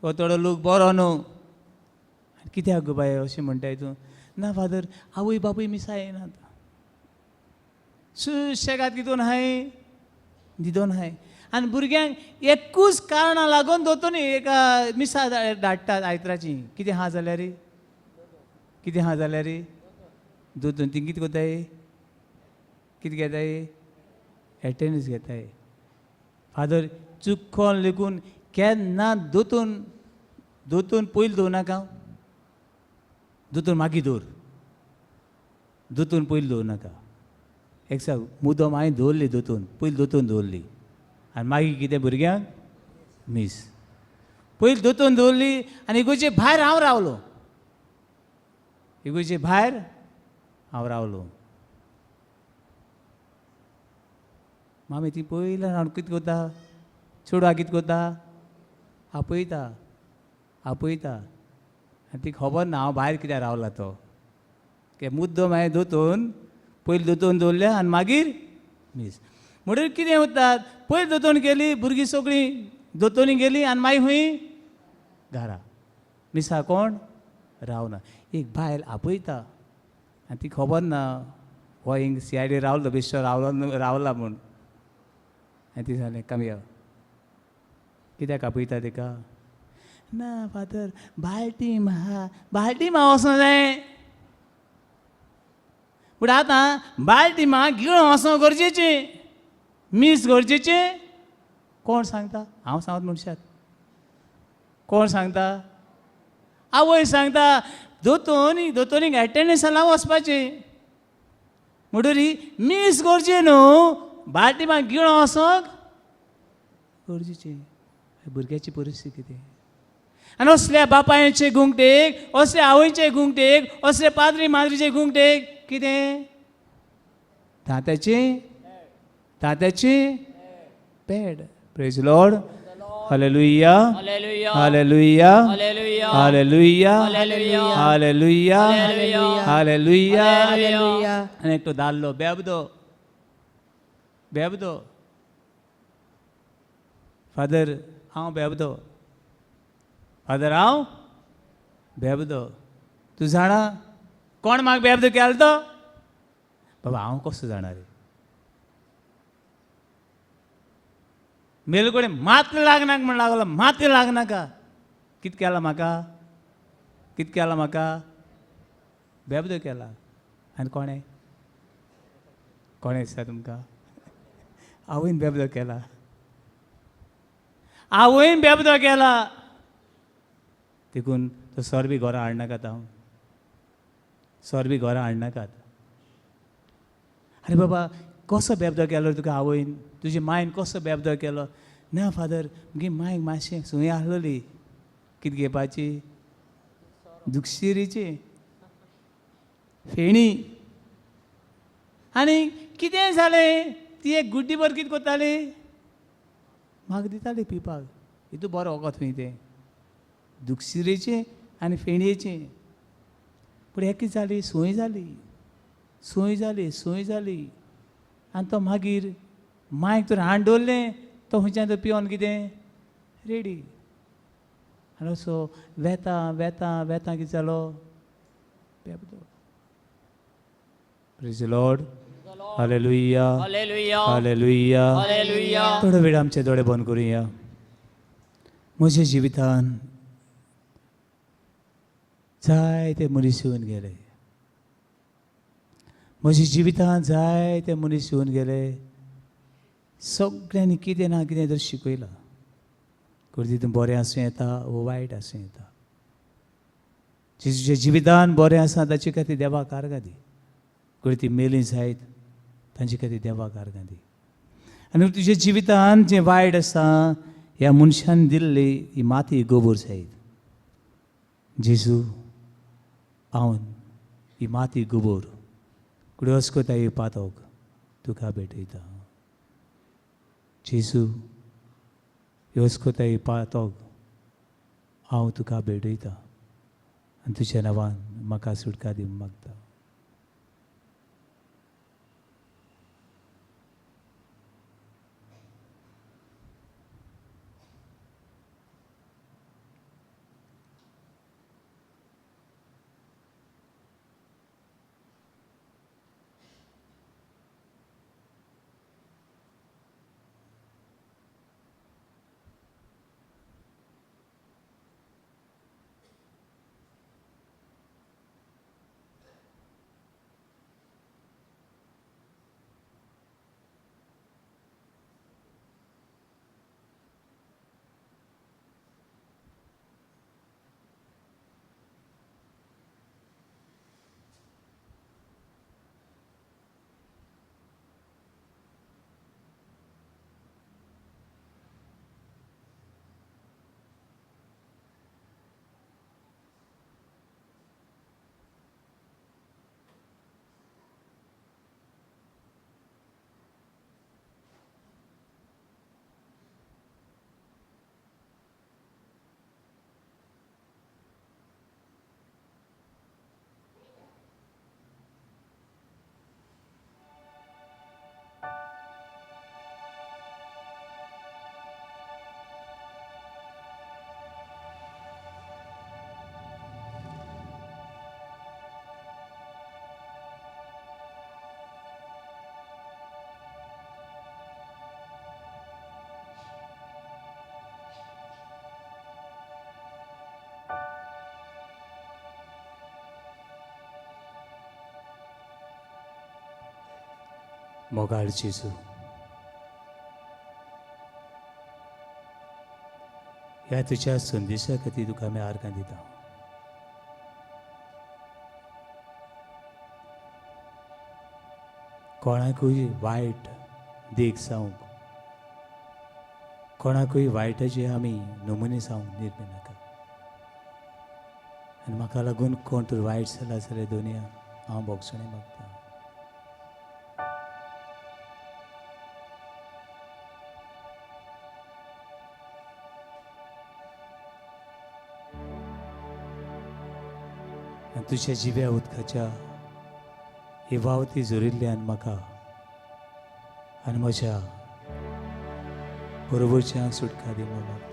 हो थोडो लोक बरो न्हू. आनी कित्याक गो बाये अशें म्हणटाय तूं? ना फादर आवय बापूय मिसा येनात, सुशेगाद कितून हाय न्हिदोन हाय. आनी भुरग्यांक एकूच कारणां लागून दोतोनी एका मिसा धाडटात आयतराची. कितें आहा जाल्यार, कितें आहा जाल्यार दोतोन ती कितें करताय, कितें घेताय? एटेंडन्स घेताय. फादर चुकोन लेगून केन्ना दोतोन दोतोन पयलीं दवरनाका, दोतोन मागीर दवर, दोतोन पयलीं दवरनाका. एक दिसा मुद्दम हांवें दवरली दोतोन, पयलीं दोतोन दवरली आनी मागीर कितें भुरग्यांक मीस. पयलीं दोतोन दवरली आनी इगोर्जे भायर हांव रावलो, इगोर्जे भायर हांव रावलो. मामी ती पयल्यान हाडून कितें करता, चेडवा कितें करता, आपयता आपयता. आनी ती खबर ना हांव भायर कित्याक रावला तो. के मुद्दो मागीर दोतोन पयलीं दोतोन दवरल्या आनी मागीर मीस. म्हणटकीर कितें उरतात, पयलीं दोतोन गेली भुरगीं सगळीं दोतोनी गेली आनी मागीर खंय घरा मिसा कोण रावना. एक बायल आपयता आनी ती खबर ना हो हिंग CID रावलो बेश्टो रावलो रावला म्हूण. आनी ती सांगलें कमी यो, कित्याक आपयता तिका? ना फादर बालटीम आहा, बालटीम आहा वचों जाय. पूण आतां बालटिमा गिळों वचों गरजेचें, मीस गरजेचें. कोण सांगता? हांव सांगत मनशाक. कोण सांगता? आवय सांगता. दोतोनी दोतोनीक एटेंडन्सा लावन वचपाचें. म्हणटरी मीस गरजें न्हू, बालटिमा गिळों वचोंक गरजेचें. भुरग्याची परिस्थिती कितें? आनी असल्या बापायचे गुंगटेक, असल्या आवयचे गुंगटेक, असले पाद्री माद्रीचे गुंगटेक कितें? तात्याचें तात्याचें पेड. Praise Lord. Hallelujah hallelujah hallelujah hallelujah hallelujah. आनी एकटो दादलो बेबदो बेबदो, फादर हांव बेबदो, फादर हांव बेबदो. तूं जाणा कोण म्हाका बेबदो केलो तो? बाबा हांव कसो जाणा रे? मेले कडेन मात लागनाका म्हण लागलो, मात लागनाका. कितें केलां म्हाका? कितें केलां म्हाका? बेबदो केला. आनी कोणें? कोणें दिसता तुमकां? आवयन बेबदो केला, आवयन बेबदो केला. देखून तो सोर बी घरा हाडनाकात, हांव सोर बी घरा हाडनाकात. आरे बाबा कसो बेबदो केलो तुका आवयन? तुजे मायन कसो बेबदो केलो? ना फादर मुगे मायक मातशें सूय आसलोली. कितें घेवपाची? दुक्षिरीची फेणी. आनी कितें जालें, ती एक गुड्डी भर कितें करताली, म्हाका दिताली पिवपाक. हितू बरो वखद खंय तें, दुक्षिरेचें आनी फेणयेचें. पूण हें कितें जाली, सूय जाली, सूय जाली, सूय जाली. आनी तो मागीर मायक तर हाड दवरलें, तो खंयच्यान तो पिवन कितें रेडी. आनी असो वेता वेता वेता कितें जालो, बेबदो. Praise Lord. Hallelujah hallelujah. थोडो वेळ आमचे दोळे बंद करुया. म्हज्या जिवितान जायते मनीस येवन गेले, म्हज्या जिवितान जायते मनीस येवन गेले. सगळ्यांनी कितें ना कितें तर शिकयलां. तितून बरें आसूं येता वो वायट आसूं येता. जेजूच्या जिवितान बरें आसा ताचे खातीर देवाक आर्गां दी. ती मेली जायत तांचे खातीर देवाक आर्गां दी. आनी तुज्या जिवितान जें वायट आसा ह्या मनशान दिल्ली ही माती गोबोर जायत. जेजू हांव ही माती गोबोर कुडोस कोता ही पातोक तुका भेटयता. जेजू योस्कोता ही पातोक हांव तुका भेटयता आनी तुज्या नांवान म्हाका सुटका दी मागता. मोगाळ जेजू, ह्या तुज्या संदेशा खातीर तुका आमी आर्गां दिता. कोणाकूय वायट देख जावंक, कोणाकूय वायटाचे आमी नमुने जावंक निर्मी नाका. आनी म्हाका लागून कोण तर वायट जाला जाल्यार दोनया हांव भोगसणें मागता. आनी तुज्या जिव्या उदकाच्या ही वावती जोरिल्ल्यान म्हाका आनी म्हज्या बरोबरच्या सुटका दी म्हूण मागता.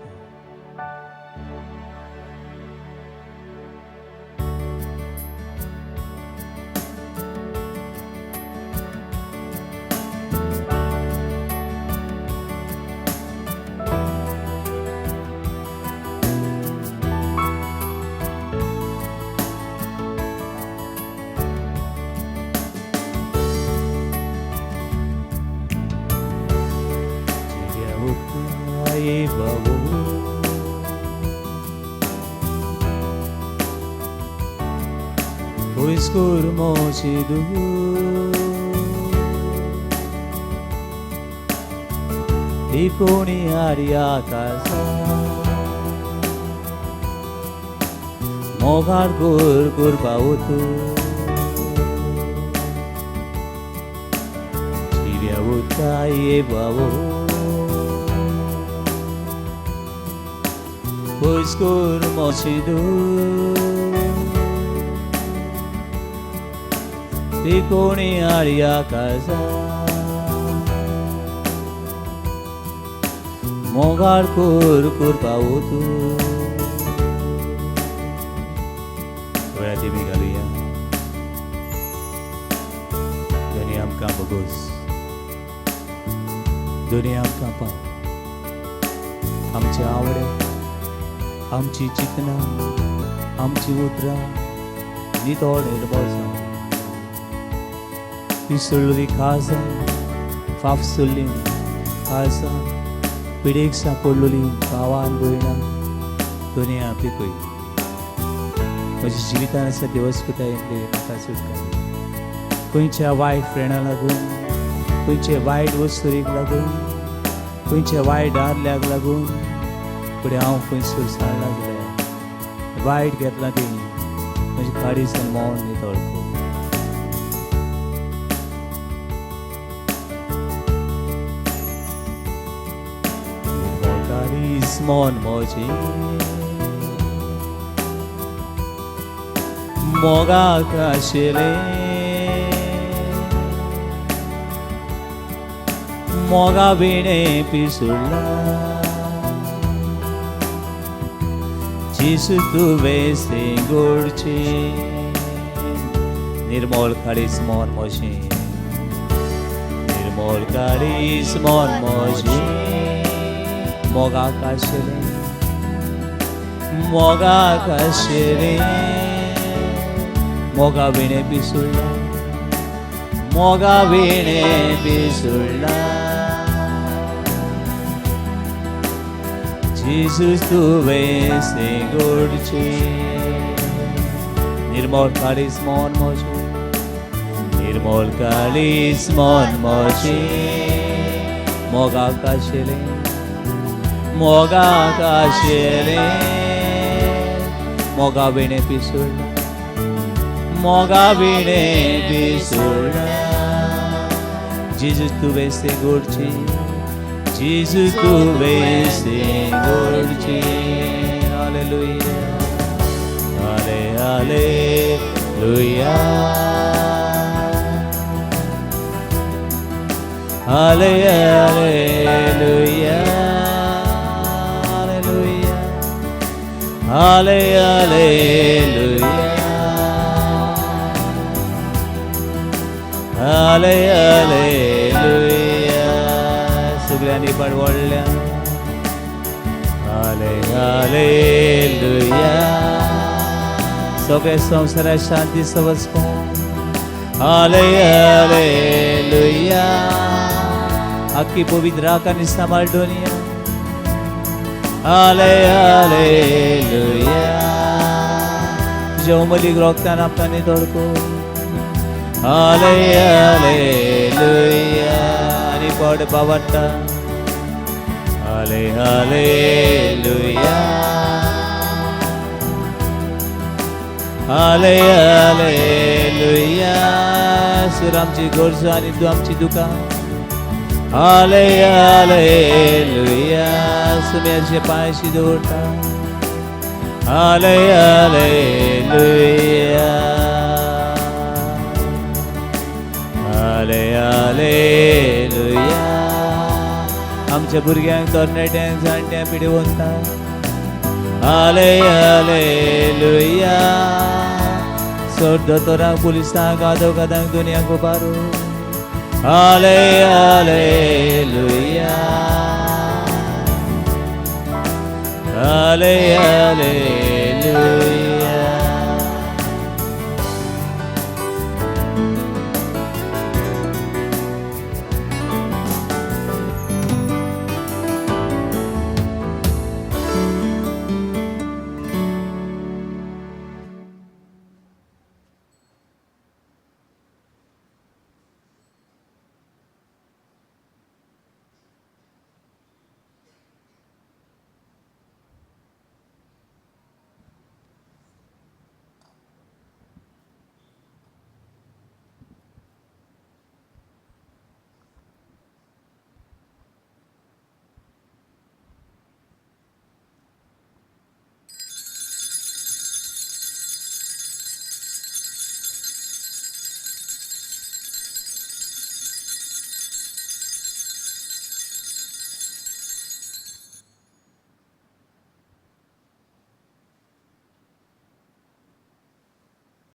कोणी आर्या कासा मोगार गोर गोर पावतो जिव्या उताये बावो पयस मोशिदू ती कोणी आर्या कासा मोगार कोर कोर पावो तूं. वेळा मी घालुया. दोनी आमकां बगोस, दोनी आमकां पाव. आमचे आवडे, आमची चिंतनां, आमची उतरां नितळ निर्मळ जावं. पिसुल्ली काळजां, फाफसुल्ली काळजां, पिडेक सांपडलेली भावान भयणां दोनी पिकय. म्हज्या जिवितान आसा देवस्कुतायेंतले म्हाका सुटका. खंयच्या वायट फ्रेंडा लागून, खंयचे वायट वस्तुरीक लागून, खंयच्या वायट दादल्याक लागून फुडें हांव खंयसर सारला जाल्यार वायट घेतला ती म्हजी काळीज आनी मन नितळ कर. मन म्हजें मोगाक आशिल्लें, मोगा विणें पिसुडला. जेजू तुवें सेंगोडचें निर्मळ काळीज मन म्हजें, निर्मळ काळीज मन म्हजें मोगाक आशिल्लें, मोगाक आशिल्लें, मोगा विणें पिसुडला, मोगा विणें पिसुडला. जेजू तुवें सेंगोडचें निर्मळ काळीज मन म्हजें, निर्मळ काळीज मन म्हजें मोगाक आशिल्लें, मोगाक आशिल्लें, मोगा विणें पिसुडला, मोगा विणें पिसुडला. जेजू तुवें सेंगोडचें, जेजू तुवें सेंगोडचें. हालेलुया, हाले हालेलुया, हाले हालेलुया, हाले हालेलुया, हाले हालेलुया. सगळ्यांनी पडवडल्या हाले हालेलुया. सगळ्या संवसारात शांती समजपा. आले हालेलुया. आखी पवित्र राख आनी सांबाळ दोनिया. आले हालेलुया. तुज्या उमलीक रोगतान आपणानी दडको. आले हालेलुया. आनी पड बाबाटा. आले हालेलुया. आले हालेलुया. सुर आमची गरजो आनी तूं आमची दुकां. आले हालेलुया. सुम्याचे पांयशी दवरता. आले हालेलुया. आले हालेलुया. आमच्या भुरग्यांक तरणाट्यांक जाणट्यांक पिढी वता. आले हालेलुया. सोड दोतोरांक पुलिसांक आदोगादांक दुनियांक उबारू. आले हालेलुया. आले हालेलुया.